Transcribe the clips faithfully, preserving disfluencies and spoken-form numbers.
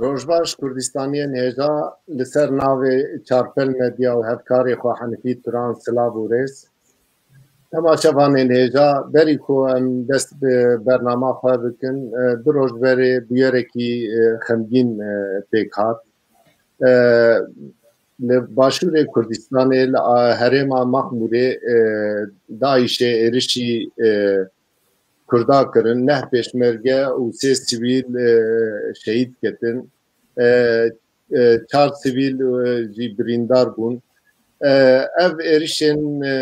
Rojbaş Kurdistaniyên hêja, li ser navê Çarpel Medya û hevkarê xwe Henifî Turan silav û rêz. Temaşevanên hêja, berî ku em dest bi bernama xwe bikin, e, du roj berê bûyerekî, e, xemgîn, e, pêk hat. E, li Başûrê Kurdistanê, li, a, herêma Mexmûrê, e, DAIŞê êrişî, e, Kurda kirin. Neh pêşmerge û sê sivîl, e, şehîd ketin. E, e, çar sivîl, e, jî birîndar bûn. E, ev êrişên, e,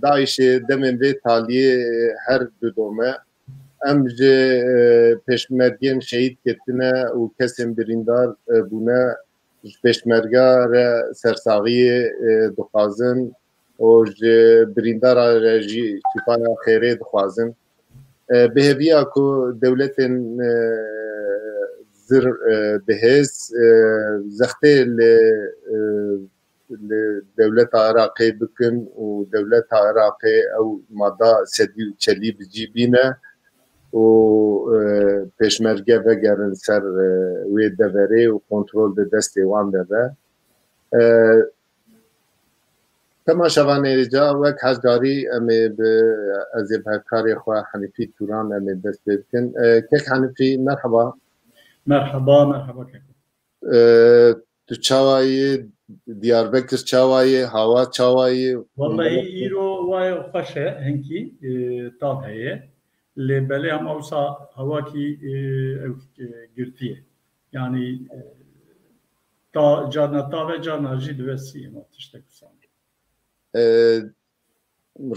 DAIŞê demên vê taliyê, e, her du dom e. Em ji, e, pêşmergên şehîd ketine û kesên birîndar, e, bûne, ji pêşmerga re sersaxiyê, e, dixwazin û ji birîndara re jî şîfaya xêrê dixwazin. E, bi hêviya ku dewletên, e, zir, e, bi hêz, e, zextê li, e, li dewleta Iraqê bikin û dewleta Iraqê ew mada sedî û çelî bi cî bîne û, e, pêşmerge vegerin ser, e, wê deverê û kontrol di destê wan de be. E, Temaşevanê ca, wek her carî em ê bi, ez ê bi hevkarê xwe Henîfî Turan em ê dest pê bikin. E, Kek Henîfî, merheba. Merheba, merheba Keko. E, Tu çawa yî? Diyarbekir çawa yî? Hawa çawa yî? Wallahî îro waye xweş e, hinkî, e, tav heye. Lê belê hema wisa hewakî, e, ew, e, girtî ye. Yanî, e, ta, carna tav e, carna jî dibe sî, hema tiştek wisa. E,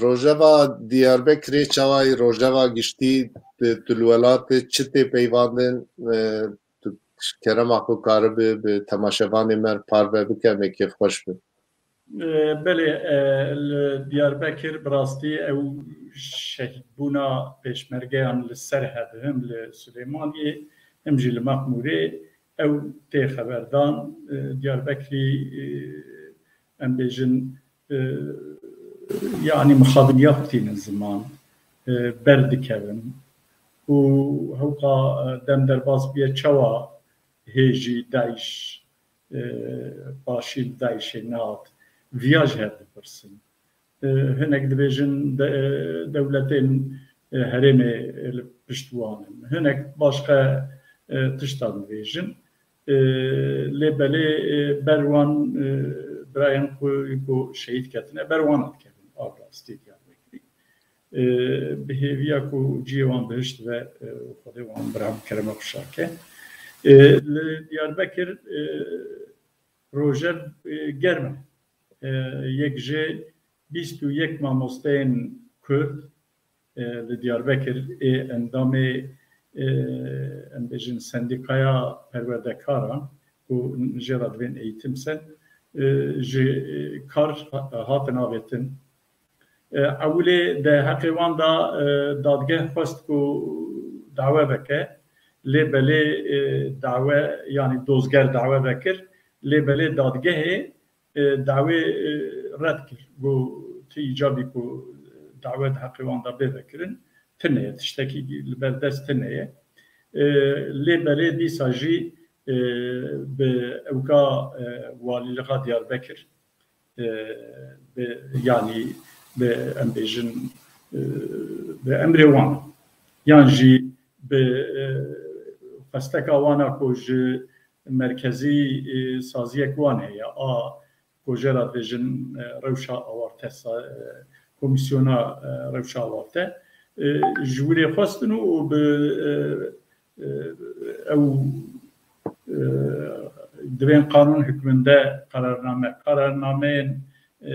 Rojeva Diyarbekirê çawa yî? Rojeva giştî, tu, tu li welatê çi tê peyvandin? E, tu kerema xwe karibe bi temaşevanê me re parve bike, em ê kêfxweş bin. E, belê, e, li Diyarbekir bi rastî ew şehîdbûna pêşmergeyan li ser hev, him li Silêmaniyê, him jî li Mexmûrê, ew tê xeberdan. E, Diyarbekirî, e, em bêjin, e, yanî mixabiniya bitînin ziman, e, berdikevin û hewqa, e, dem derbas bûye çawa hê jî DAIŞ, e, paşî DAIŞê nehat, viya ji hev dipirsin. E, hinek dibêjin de, e, dewletên, e, herêmê li pişt wan in. Hinek başqe, e, tiştan dibêjin. E, lê belê, e, ber wan, e, birayên xwe ku şehîd ketine, ber wan dikevin, a rastî Diyarbekirî. E, bi hêviya ku cihê wan bihişt ve, e, Xwedê wan bi rehma kerema xwe şa ke. E, li Diyarbekir, e, rojev, e, germ e. E, yek ji bîst û yek mamosteyên Kurd, e, li Diyarbekir ê endamê, e, em bêjin sendîkaya perwerdekaran ku jê re divên eğitim sen, e, ji, e, kar ha-, hatin avêtin. E, ewilê de heqê wan da, e, dadgeh xwest ku dawe veke, lê belê, e, dawe, yanî dozger dawe vekir, lê belê dadgehê, e, dawê, e, red kir. Got, tu îcabî ku dawe di heqê wan de bê vekirin, tune ye, tiştekî li ber dest tune ye. E, lê belê dîsa jî, e, bi ewka, e, walîlixa Diyarbekir, e, bi, yanî bi, em bêjin, e, bi emrê wan, yan jî bi, e, xwesteka wana ku ji merkezî, e, saziyek wan heye, a ku jê re dibêjin, e, rewşa awarte, sa-, e, komîsyona, e, rewşa awarte, e, ji wirê xwestin û bi, e, e, ew, e, divên qanûn hikminde qerarname, qerarnameyên, e,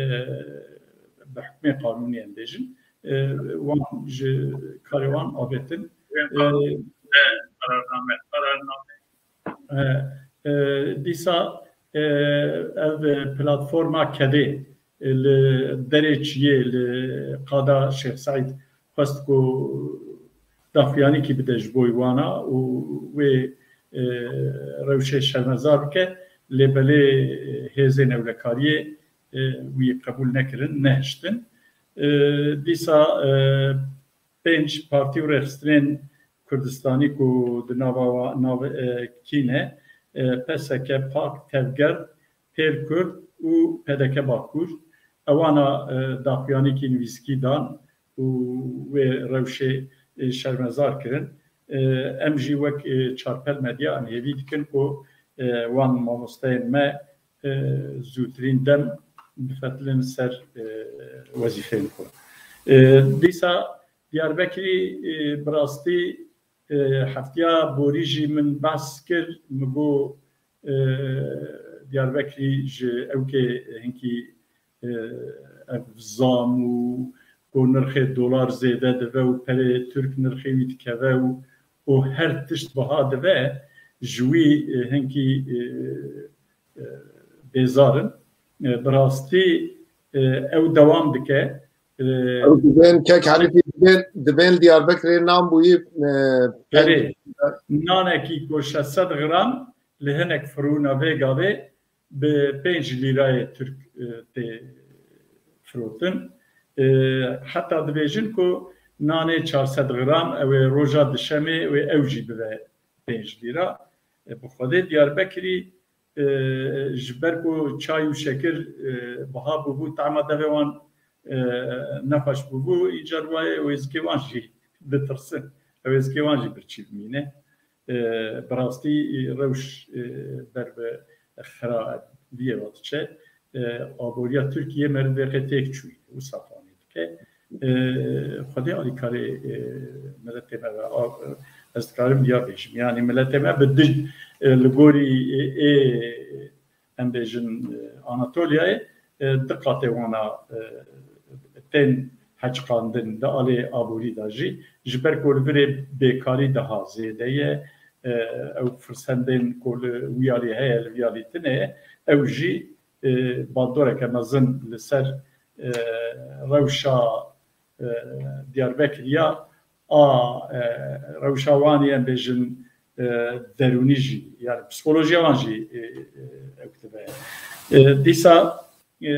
bi hikmê qanûnî em bêjin, e, wan ji karê wan avêtin. E, e, e, dîsa, e, ev platforma kedê, e, li derê çiyê, li qada Şêx Seîd xwest ku daxuyanîkî bide ji bo wana û wê, e, rewşê şermezar bike, lê belê hêzên ewlekariyê, e, wî qebûl nekirin, nehiştin. E, dîsa, e, pênc partî û rêxistinên Kurdistanî ku di nava wa-, nav-, e, kî ne, e, P S K, PAK, Tevger, Pêl Kurd û P D K Bakur. Ewana, e, daxuyanîkî nivîskî dan û wê rewşê, e, şermezar kirin. E, em jî wek, e, Çarpel Medya em hêvî dikin ku, e, wan mamosteyên me, e, zûtirîn dem bifetilin ser, e, wezîfeyên xwe. E, dîsa Diyarbekirî, e, bi rastî, e, heftiya borî jî min behs kir, min got, e, Diyarbekirî ji ewkê hinkî, e, ev zam û ku nirxê dolar zêde dibe û perê Tirk nirxê wî dikeve û, û her tişt biha dibe, ji wî, e, hinkî, e, e, bêzar in. E, bi rastî, e, ew dewam dike. E, Ew dibên kek Herifî dibên, dibên Diyarbekirê nan bûyî, e, Erê, nanekî ku şeş sed gram li hinek firûna vê gavê bi pênc lîrayê Tirk, e, tê firotin. E, heta dibêjin ku nanê çar sed gram ew ê roja dişemê wê ew jî bibe pênc lîra. E, bi xwedê Diyarbekirî, e, ji ber ku çay û şekir, e, biha bûbû, tema devê wan, e, nexweş bûbû, îcar wayê wêzikê wan jî ditirsin. Ew wêzikê wan jî birçî bimîne. E, bi rastî rewş, e, ber bi xirabiyê ve diçe. E, aboriya Tirkiye meriv vê qê têk çûyî, wisa fanê dike. E, Xwedê alîkarê, e, miletê me ve, a, ez dikarim ya bêjim. Yanî miletê me bi dij, e, li gorî, e, ê, em bêjin, e, Anatoliyayê, e, di qatê wana, e, tên heçqandin di alê aborî de jî. Ji ber ku li virê bêkarî daha zêde ye, e, ew firsendên ku li wî alî heye, li vî alî tune ye, ew jî, e, bandoreke mezin li ser, e, rewşa, e, Diyarbekir ya a, e, rewşa wan yên bêjin, e, derûnî jî, yani psikolojiya wan jî, e, e, ew dibe. E, dîsa, e,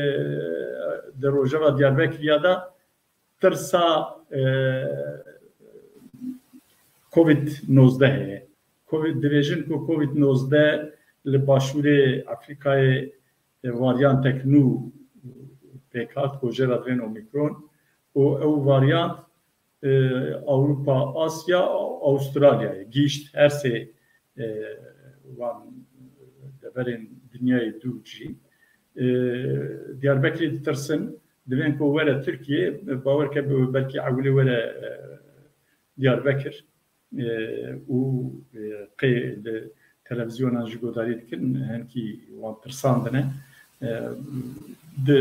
di rojeva Diyarbekir ya de tirsa, e, Covid nozdeh heye. Covid, dibêjin ku Covid nozdeh li başûrê Afrîkayê, e, varyantek nû pêk hat, ku jê re dibên Omicron û ew varyant, e, Ewropa, Asya, Avustralyayê gihîşt her sê, e, wan deverên dinyayê dû jî. E, Diyarbekirê ditirsin, divên ku were Tirkiye, bawer ke bi-, belkî ewilê were, e, Diyarbekir, e, û, e, qê li televîzyonan jî guhdarî dikin, hinkî wan tirsandine. E, di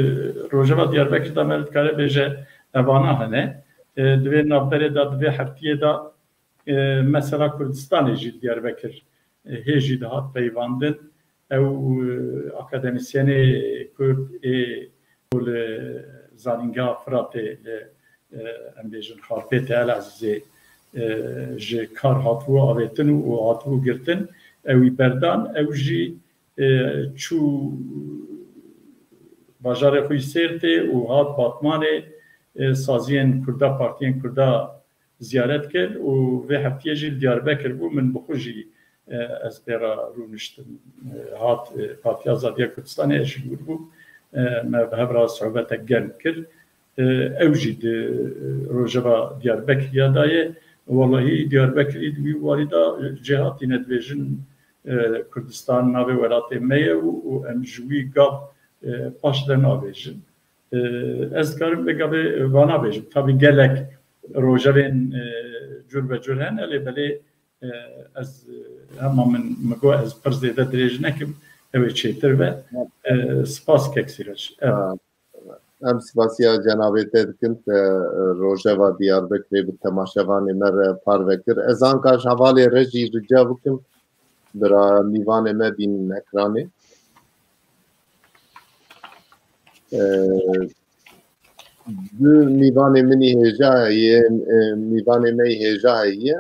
rojeva Diyarbekir de me dikare bêje evana hene. E, di vê navberê de, di vê heftiyê de, e, mesela Kurdistanê jî li Diyarbekir, e, hê jî dihat peyvandin. Ew, e, akademîsyenê Kurd ê ku li Zanîngeha Firatê li, e, em bêjin Xarpêtê El Ezîzê, e, ji kar hatibû avêtin û hatibû girtin, ew wî berdan, ew jî, e, çû bajarê xwe yî Sêrtê û hat Batmanê, e, saziyên Kurda, partiyên Kurda ziyaret kir û vê heftiyê jî li Diyarbekir bû. Min bi xwe jî, e, ez pê re rûniştim. E, hat, e, Partiya Azadiya Kurdistanê, ez jî li wir bûm. E, me bi hev re sohbetek germ kir. E, ew jî di, e, rojeva Diyarbekirî ya de ye. Welahî Diyarbekirî di wî warî de, e, cêhatî ne, dibêjin, e, Kurdistan navê welatê me ye û, û em ji wî gav, e, paş de nabêjin. E, ez dikarim vê gavê vana bêjim. Tabî gelek rojevên, e, cur be cur hene, lê belê, e, ez, e, hema min, min got ez pir zêde dirêj nekim, ew ê çêtir be. E, spas kek Sîraj. Evet. Ha, em spasiya cenabê te dikin, te, e, rojeva Diyarbekirê bi temaşevanê me re parve kir. Ez anka ji hevalê re jî rica bikim, bira mîvanê me bînin ekranê. E, du mîvanê min î hêja heye, e, mîvanê me î hêja heye.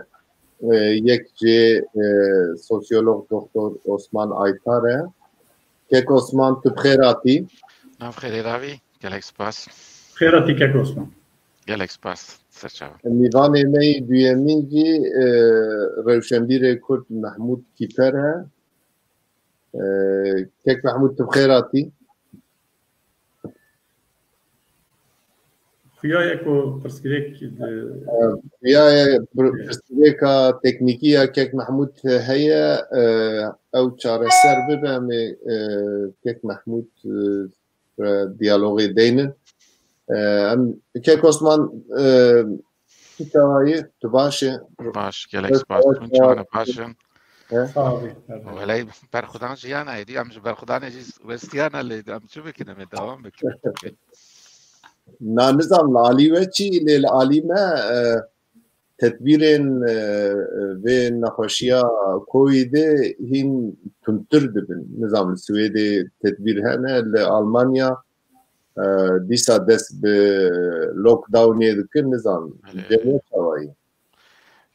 E, yek jê, e, sosyolog doktor Osman Aytar e. Kek Osman, tu bi xêr hatî. Nav xêrê ravî, gelek spas. Xêr hatî kek Osman. Gelek spas, serçava. Mîvanê me yê duyemîn jî e, rewşenbîrê Kurd Mehmûd Kîper e. E, Kek Mehmûd, tu bi xêr hatî. Xuya ye ku pirsgirêk Xuya ye pirsgirêka teknîkî ya Kek Mehmûd heye, e, ew çareser bibe, em ê e, Kek Mehmûd e, diyalogê deynin. E, em Kek Osman, e, tu çawa yî? Tu baş e? Baş, gelek spas. Hûn çawa ne, baş in? Sağ olun. Welay berxudan jiyana êdî, em ji berxudanê jî westiyana lê em çi bikin, em ê dewam bikin. Na nizam li alî we çî, lê li alî me e, tedbîrên e, vê nexweşiya Covidê hîn tundtir dibin. Nizam li Swêdê tedbîr hene, li Almanya e, dîsa dest bi lockdownê dikin, nizam cem çawa yî.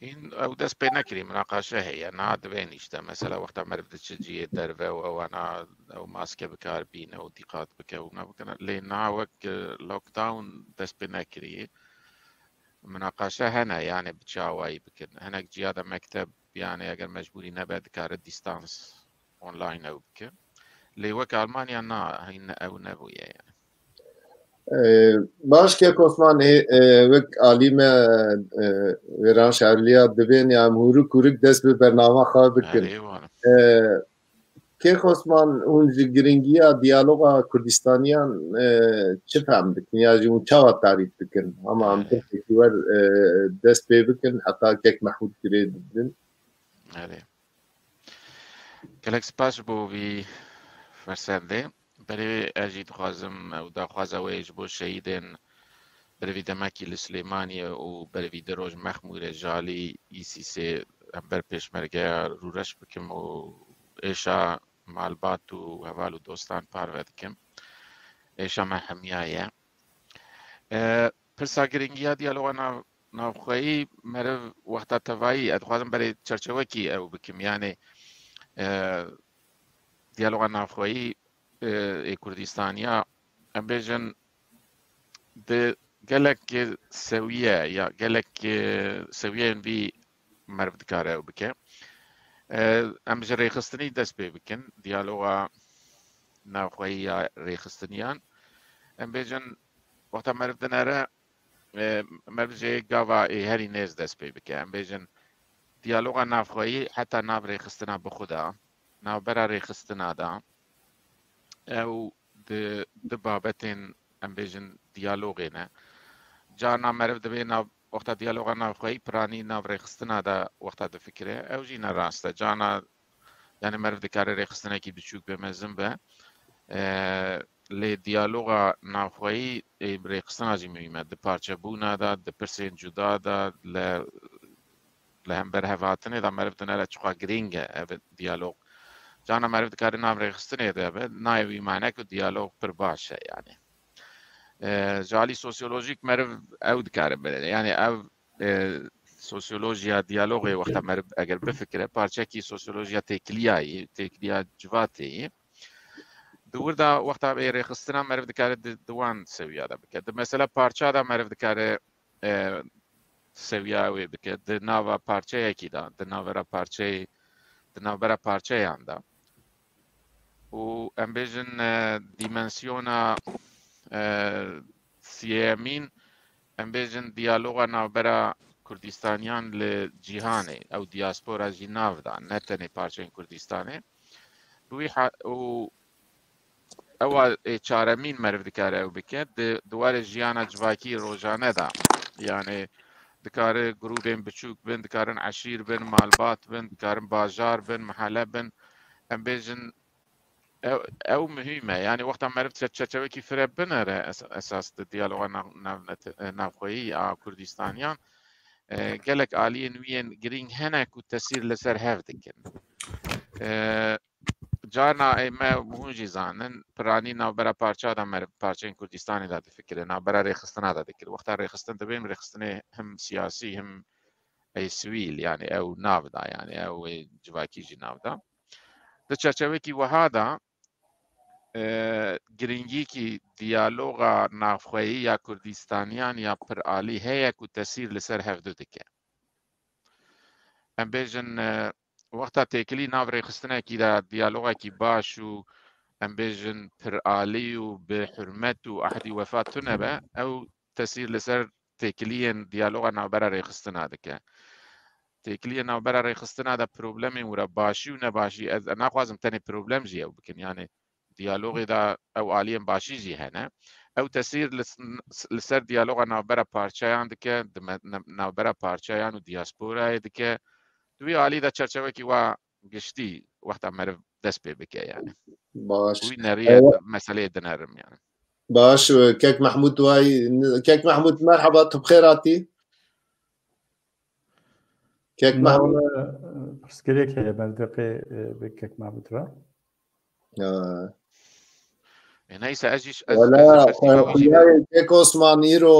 Hîn ew dest pê nekirî, minaqaşe heye, na divên işte, mesela wexta meriv diçe cihê derve û ewana ew maske bikar bîne û dîqat bike û nebikine. Lê na wek e, lockdown dest pê nekirî. Minaqaşe hene, yani bi çawayî bikin. Hinek ciya de mekteb, yani eger mecbûrî nebe, dikare distans online ew bike. Lê wek Almanya na, hîn ew nebûye yani. Ee, baş, Kek Osman, e, e, wek alî me e, wêranşarliya dibên ya em hûrik hûrik dest bi bernama xwe bikin. Ee, Kek Osman, hûn ji giringiya diyaloga Kurdistaniyan e, çi fehm dikin? Ya jî hûn çawa tarîf dikin? Ama em pirsekî wer e, dest pê bikin, heta Kek Mehmûd girê dibin. Erê. Gelek spas ji bo vî fersendê. Berê ez jî dixwazim û daxwaza wê ji bo şehîdên berevî demekî li Silêmaniyê û berevî du roj Mexmûrê ji alî îsîsê hember pêşmergeya rûreş bikim û êşa malbat û heval û dostan parve dikim. Êşa me hemiya ye. E, pirsa giringiya diyaloga nav, navxweyî meriv wexta tevayî, ez dixwazim berê çerçevekî ew bikim. Yani e, diyaloga navxweyî e, ê Kurdistaniya, em bêjin di gelek sewiye ya gelek e, sewiyeyên vî meriv dikare ew bike. E, em ji rêxistinî dest pê bikin, diyaloga navxweyî ya rêxistiniyan. Em bêjin wexta meriv dinere e, meriv jê gava ê herî nêz dest pê bike. Em bêjin diyaloga navxweyî heta nav rêxistina bi xwe de, navbera rêxistina de ew di, di babetên em bêjin diyalogê ne. Carna meriv divê nav, wexta diyaloga navxweyî piranî nav rêxistina de wexta difikire. Ew jî ne rast e. Carna yani meriv dikare rêxistinekî biçûk be, mezin be. E, lê diyaloga navxweyî ê rêxistina jî muhîm e. Di parçebûna de, di pirsên cuda de, li, li hember hevhatinê de meriv dinere çiqa girîng e ev diyalog. Carna meriv dikare nav rêxistinê de be, nayê wî mane ku diyalog pir baş e yani. E, ji alî sosyolojîk meriv ew dikare bide. Yani ev e, sosyolojiya diyalogê wexta meriv eger bifikire, parçekî sosyolojiya têkiliyayî, têkiliya civatê yî. Di wir de wexta bê rêxistina meriv dikare di, di wan sewiya de bike. Di mesela parça de meriv dikare e, sewiya wê bike. Di nava parçeyekî de, di navbera parçeyê, di navbera parçeyan de. Û em bêjin e, dimensyona e, siyemîn, em bêjin diyaloga navbera Kurdistaniyan li cîhanê, ew diaspora jî nav da, ne tenê parçeyên Kurdistanê. Bi wî ha-, û ewa ê çaremîn meriv dikare ew bike, di, di warê jiyana civakî rojane de, yani dikare grûbên biçûk bin, dikarin eşîr bin, malbat bin, dikarin bajar bin, mihele bin, em bêjin ew, ew muhîm e. Yani wexta meriv çe-, çerçevekî fire binere es-, esas di diyaloga nav-, nav-, navxweyî a Kurdistaniyan, e, gelek aliyên wî yên girîng hene ku tesîr li ser hev dikin. E, carna ê me hûn jî zanin, piranî navbera parça de meriv parçeyên Kurdistanê de difikire, navbera rêxistina de dikir. Wexta rêxistin dibêm, rêxistinê him siyasî, him ê sivîl, yani ew nav da, yani ew ê civakî jî nav da. Di çerçevekî wiha de e, girîngîkî diyaloga navxweyî ya Kurdistaniyan ya piralî heye ku tesîr li ser hevdu dike. Em bêjin, e, wexta têkilî nav rêxistinekî de diyalogekî baş û em bêjin piralî û bi hurmet û ehdî wefa tune be, ew tesîr li ser têkiliyên diyaloga navbera rêxistina dike. Têkiliyên navbera rêxistina de problemên wira başî û nebaşî, ez naxwazim tenê problem jî ew bikin. Yani diyalogê de ew aliyên başî jî hene. Ew tesîr li, li ser diyaloga navbera parçeyan dike, di me-, ne-, navbera parçeyan û diasporayê dike. Di wî alî de çerçevekî wa giştî wexta meriv dest pê bike yani. Baş. Wî neriye Evet. meseleyê dinerim yani. Baş, e, Kek Mehmûd way, Kek Mehmûd, merhaba, tu bi xêr hatî? Kek Mehmûd. Pirsgirêk heye, berdeqê, e, bi Kek Mehmûd re. Ha. E, neyse, ez jî, ez, Wele, ez jî pirsî xwe wî jî xweyayê Kek Osman îro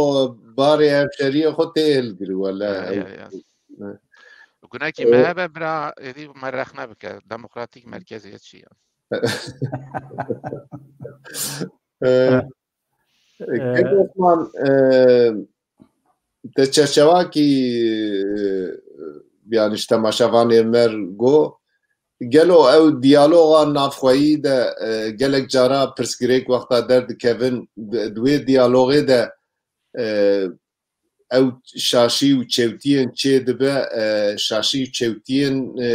barê hevşeriyê xwe tê hilgirî, wele. Ya, ya, ya. Gunekî E, me hebe bira, êdî me rexne bike. Demokratîk merkeziyet çi ya? E, E, Kek Osman, e, te çerçevakî, e, yani ji temaşevanê me re got, gelo ew diyaloga navxweyî de, e, gelek cara pirsgirêk wexta derdikevin, di, di wê diyalogê de, e, ew şaşî û çewtiyên çê dibe, e, şaşî û çewtiyên, e,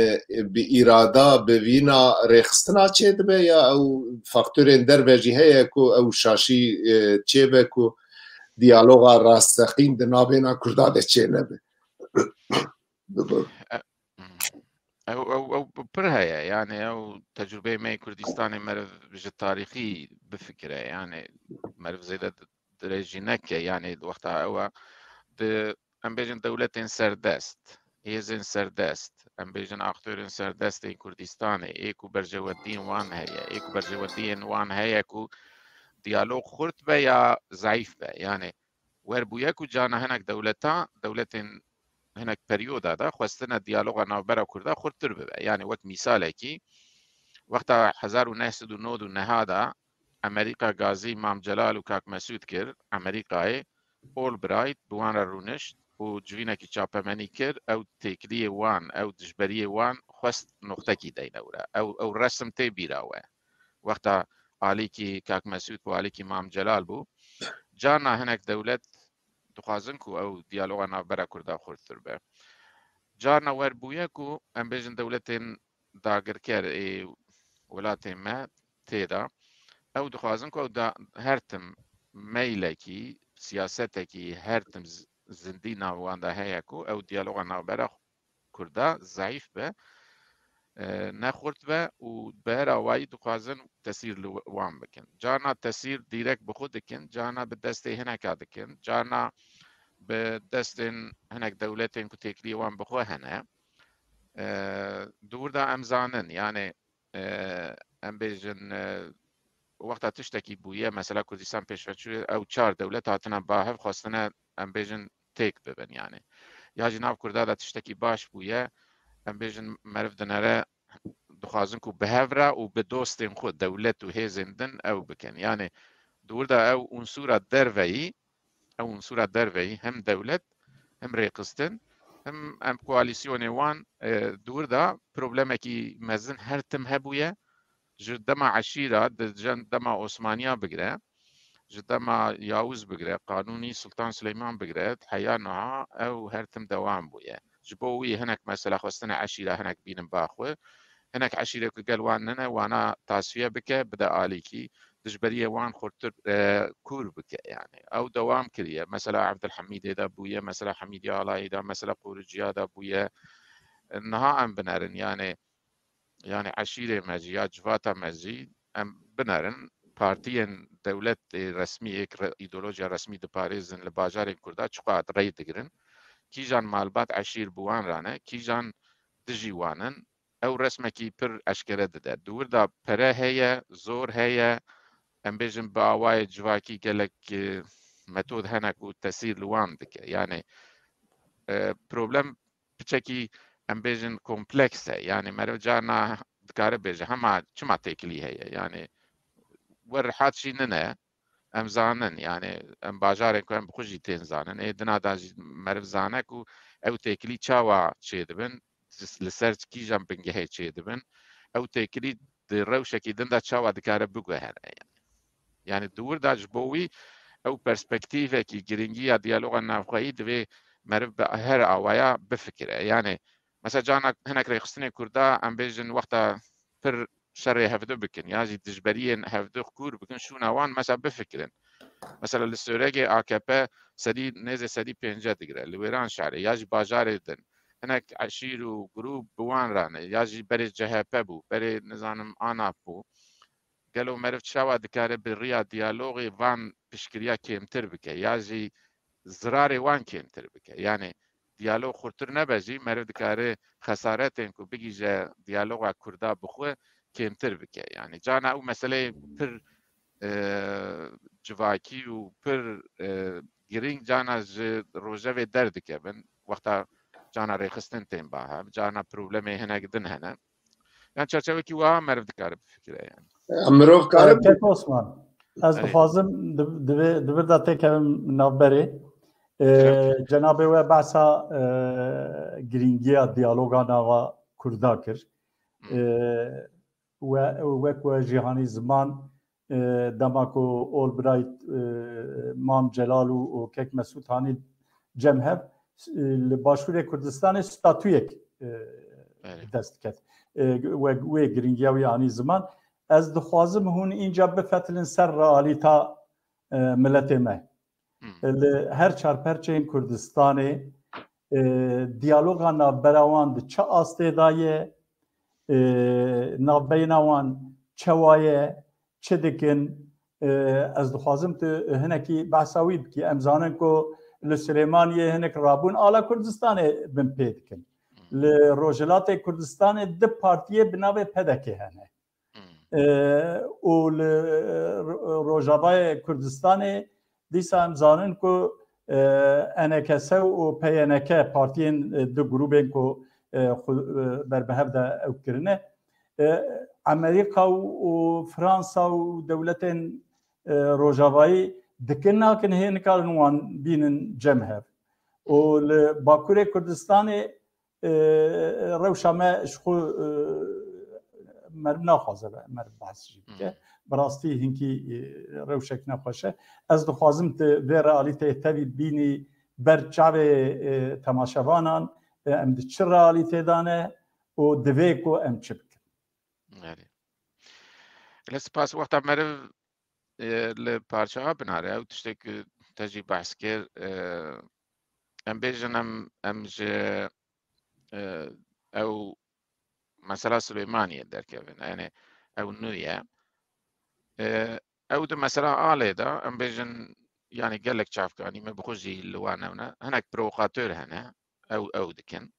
bi îrada, bi vîna rêxistina çê dibe ya ew faktorên derve jî heye ku ew şaşî, e, çê be ku diyaloga rasteqîn di navbêna Kurda de çê nebe? E, hmm. Ew, ew, ew pir heye. Yani ew tecrubeyê me yê Kurdistanê meriv ji tarîxî bifikire. Yani meriv zêde di-, dirêjî neke. Yani wexta ew e, di, em bêjin dewletên serdest, hêzên serdest, em bêjin aktorên serdest ên Kurdistanê, ê ku berjewendiyên wan heye, ê ku berjewendiyên wan heye ku diyalog xurt be ya zayîf be. Yani wer bûye ku cana hinek dewleta, dewletên hinek peryoda de xwestine diyaloga navbera Kurda xurttir bibe. Yani wek mîsalekî, wexta hezar û neh sed û nod û neh de Amerîka gazî Mam Celal û Kak Mesûd kir, Amerîkayê Albright bi wan re rûnişt û civînekî çapemenî kir, ew têkiliyê wan, ew dijberiyê wan xwest noxtekî deyne wira. Ew, ew resim tê bîra we. Wexta alîkî Kak Mesûd bû, alîkî Mam Celal bû, carna hinek dewlet dixwazin ku ew diyaloga navbera Kurda xurttir be. Carna wer bûye ku em bêjin dewletên dagirker ê welatê me tê de, ew dixwazin ku ew da her tim meylekî, siyasetekî her tim z-, zindî nav wan de heye ku ew diyaloga navbera Kurda zayîf be, e, ne xurt be û bi her awayî dixwazin tesîr li wan bikin. Carna tesîr dîrek bi xwe dikin, carna bi destê hineka dikin, carna bi destên hinek dewletên ku têkiliyê wan bi xwe hene. E, di wir de em zanin, yani, e, em bêjin, e, wexta tiştekî bûye, mesela Kurdistan pêşveçû, ew çar dewlet hatine ba hev, xwestine, em bêjin, têk bibin, yani. Ya jî nav Kurda de tiştekî baş bûye, em bêjin, meriv dinere, dixwazin ku bi hev re û bi dostên xwe, dewlet û hêzên din ew bikin. Yani, di wir de ew unsura derveyî, ew unsura derveyî, hem dewlet, hem rêxistin, hem em koalîsyonê wan, e, di wir de problemekî mezin her tim hebûye. Ji dema eşîra, di jen-, dema Osmaniya bigire, ji dema Yawuz bigire, Qanûnî, Sultan Silêman bigire, heya niha ew her tim dewam bûye. Ji bo wî hinek mesela xwestine eşîra hinek bînin ba xwe. Hinek eşîrê ku gel wan nine, wana tasfiye bike, bide alîkî. Dijberiyê wan xurtir, e, kûr bike yani. Ew dewam kiriye. Mesela Evdilhemîdê de bûye, mesela Hemîdiya Alayî de, mesela Qoriciya de bûye. Niha em binerin yani, yani eşîrê me jî ya civata me jî em binerin, partiyên dewletê resmî, êk re-, îdeolojiya resmî diparêzin li bajarên Kurda çiqat rey digirin, kîjan malbat eşîr bi wan re ne, kîjan dijî wan in, ew resmekî pir eşkere dide. Di wir de pere heye, zor heye, em bêjin bi awayê civakî gelek, e, metod hene ku tesîr li wan dike. Yani, e, problem piçekî, em bêjin, kompleks e. Yani meriv carna dikare bêje, hema çima têkilî heye? Yani wer rihat jî nine. Em zanin, yani em bajarên ku em bi xwe jî tên zanin. Ê dina da jî meriv zane ku ew têkilî çawa çêdibin, li ser kîjan bingehê çêdibin. Ew têkilî di rewşekî din de çawa dikare biguhere, yani. Yani di wir de ji bo wî ew perspektîvekî, girîngiya diyaloga navxweyî divê meriv bi her awaya bifikire. Yani mesela cana hinek rêxistinên Kurda, em bêjin, wexta pir şerê hevdu bikin ya jî dijberiyên hevdu kûr bikin, şûna wan mesela bifikirin. Mesela li Soregê A K P sedî, nêzê sedî pêncî digire, li Wêranşarê ya jî bajarê din. Hinek eşîr û grûp bi wan re ne, ya jî berê C H P bû, berê, nizanim, ANAP bû. Gelo meriv çawa dikare bi riya diyalogê van piştgiriya kêmtir bike ya jî zirarê wan kêmtir bike? Yani diyalog xurtir nebe jî, meriv dikare xesaretên ku bigihîje diyaloga Kurda bi xwe kêmtir bike. Yani cana ew meseleyê pir, e, civakî û pir, e, girîng cana ji rojevê derdikevin. Wexta cana rêxistin tên ba hev, cana problemê hinek din hene. Yan çerçevekî wiha meriv dikare bifikire, yani. Mirov kare Kek Osman, ez Erê. dixwazim di, di, vê- di vir de têkevim navberê. Ee, Cenabê we behsa, e, girîngiya diyaloga nava Kurda kir. Hmm. Ee, we, wek we jîhanî ziman, e, dema ku Albright, e, Mam Celal û, û Kek Mesûd hanî cem hev, e, li Başûrê Kurdistanê statuyek, e, Erê. bi dest diket. E, we, wê girîngiya wî anî ziman. Ez dixwazim hûn înca bifetilin ser realîta, e, miletê me. Hmm. Li her çar perçeyên Kurdistanê, e, diyaloga navbera wan di çi astê de ye, e, navbeyna wan çewa ye, çi dikin? E, ez dixwazim tu hinekî behsa wî bikî. Em zanin ku li Silêmaniyê hinek rabûn ala Kurdistanê bin pê dikin. Hmm. Li Rojhilatê Kurdistanê du partiyê bi navê P D K hene. Hmm. E, û li, e, Ro-, Rojavayê Kurdistanê dîsa em zanin ku, e, E N K S û P Y N K partiyên, e, du grûbên ku, e, xwe, e, ber bi hev de ew kirine. E, Amerîka û, û Fransa û dewletên, e, Rojavayî dikin nakin hê nikarin wan bînin cem hev. Û li Bakurê Kurdistanê, e, rewşa me ji xwe, e, meriv naxwaze be, meriv behs jî bike. Hmm. Bi rastî hinkî, e, rewşek nexweş e. Ez dixwazim tu vê realîteyê tevî bînî ber çavê, e, temaşevanan, e, em di çi realîtê de ne û divê ku em çi bikin. Erê. Lê spas, wexta meriv, e, li parçeya binare, ew tiştê ku te jî behs kir, e, em bêjin em, em ji, e, ew mesela Silêmaniyê derkevin, yani ew nû ye. E, ew di mesela alê de, em bêjin, yani gelek çavkanî me bi xwe jî li wan ew ne, hinek provokator hene, ew, ew dikin.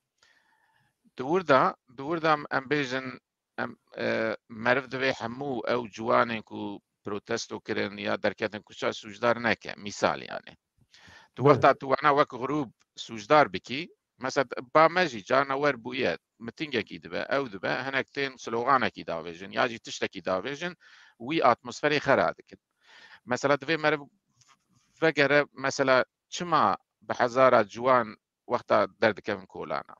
Di wir de, di wir de em, em bêjin, em, e, meriv divê hemû ew ciwanên ku protesto kirin ya derketin kuça sûcdar neke. Mîsal yani. Di Evet. wexta tu wana wek grûp sûcdar bikî, mesela ba me jî carna wer bûye, mitingekî dibe, ew dibe, hinek tên sloganekî davêjin ya jî tiştekî davêjin, wî atmosferê xera dikin. Mesela divê meriv vegere, mesela çima bi hezara ciwan wexta derdikevin kolana?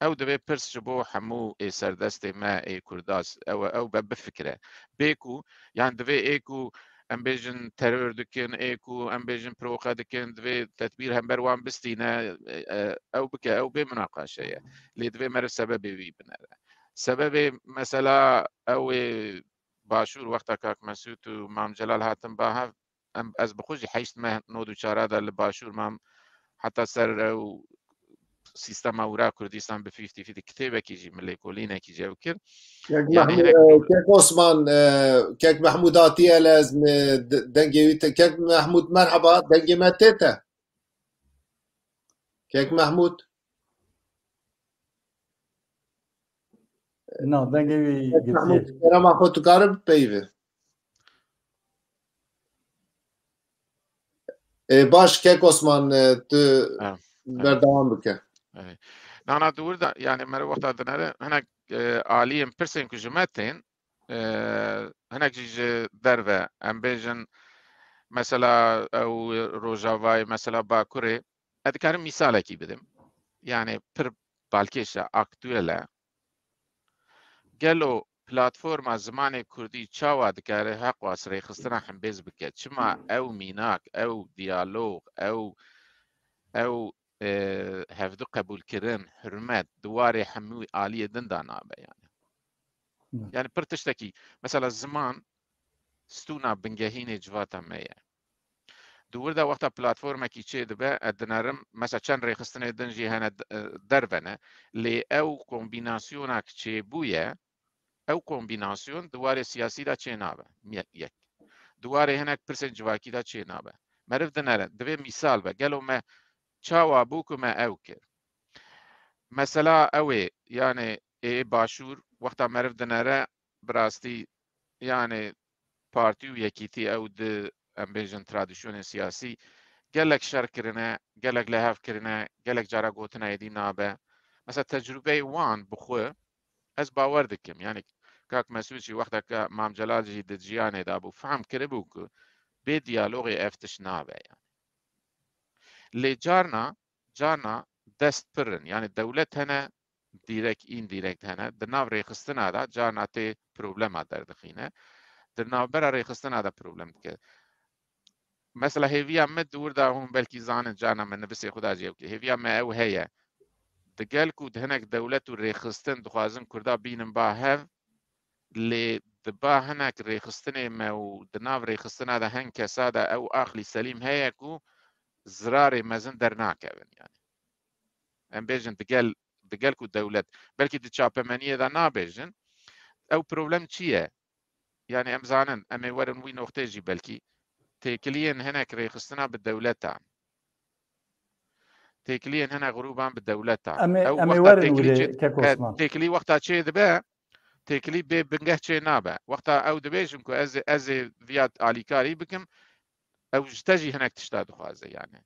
Ew divê pirs ji bo hemû ê serdestê me, ê Kurda, ew e, ew be bifikire. Bê ku, yan divê ê ku em bêjin teror dikin, ê ku em bêjin provoke dikin, divê tedbîr hember wan bistîne, e, e, ew bike, ew bê munaqaşe ye. Lê divê meriv sebebê wî binere. Sebebê mesela ew ê Başûr wexta Kak Mesûd û Mam Celal hatin ba hev, em, ez bi xwe jî heşt meh nod û çar de li Başûr mam, heta ser ew sîstema wira Kurdistan bi fifty fifty kitêbekî jî min lêkolînekî jî ew kir. Kek Yani Mehmûd, hinek e, Kek Osman, e, Kek Mehmûd hatiye le ez mi de-, dengê wî te. Kek Mehmûd merheba, dengê me tê te. Kek Mehmûd. Na, dengê wî Kek girtiye. Mehmûd, kerema xwe tu kare bipeyivî. Ê, baş, Kek Osman, e, tu Ha, ha. berdewam bike. Erê. Na, na, di wir de, yani, meriv wexta dinere, hinek, e, aliyên pirsên ku ji me tên, e, hinek jî ji derve, em bêjin, mesela ew Rojavayê, mesela Bakurê, ez dikarim mîsalekî bidim. Yani pir balkêş e, aktuel e. Gelo platforma zimanê kurdî çawa dikare heqwas rêxistina hembêz bike? Çima ew mînak, ew diyalog, ew, ew, e, hevdu qebûlkirin, hurmet, di warê hemû aliyê din de nabe yani? Hmm. Yani pir tiştekî, mesela ziman stûna bingehînê civata me ye. Di wir de wexta platformekî çê dibe, ez dinerim, mesela çend rêxistinê din jî hene d-, e, derve ne, lê ew kombînasyonak çêbûye, ew kombînasyon di warê siyasî de çê nabe. Ye-, yek. Di warê hinek pirsên civakî de çê nabe. Meriv dinere, divê mîsal be. Gelo me çawa bû ku me ew kir? Mesela ew ê, yani ê Başûr, wexta meriv dinere, bi rastî, yani partî û yekîtî ew di, em bêjin, tradisyonên siyasî gelek şer kirine, gelek li hev kirine, gelek cara gotine êdî nabe. Mesela tecrûbeyê wan bi xwe ez bawer dikim. Yani kak Mesûd jî wexta ke Mam Celal jî di jiyanê de bû, fehm kiribû ku bê diyalogê ev tişt nabe yani. Lê carna, carna dest pir in. Yani dewlet hene, dîrek, îndirekt hene. Di nav rêxistina de carna tê problema derdixîne. Di navbera rêxistina de problem dike. Mesela hêviya me di wir de hûn belkî zanin, carna me nivîsê xwe de jî ew kir. Hêviya me ew heye. Digel ku di hinek dewlet û rêxistin dixwazin Kurda bînin ba hev, lê di ba hinek rêxistinê me û di nav rêxistina de hin kesa de ew aqlî selîm heye ku zirarê mezin dernakevin yani. Em bêjin digel, digel ku dewlet, belkî di çapemeniyê de nabêjin. Ew problem çi ye? Yani em zanin, em ê werin wî noxtê jî belkî. Têkiliyên hinek rêxistina bi dewletan. Têkiliyên hinek grûban bi dewletan. Em ê, Ew em ê wexta werin têkilî wîrê, çê, kek e, Osman. Têkilî wexta çê dibe, têkilî bê bingeh çê nabe. Wexta ew dibêjin ku ez, ez ê viya alîkarî bikim, ew ji te jî hinek tişta dixwaze yani.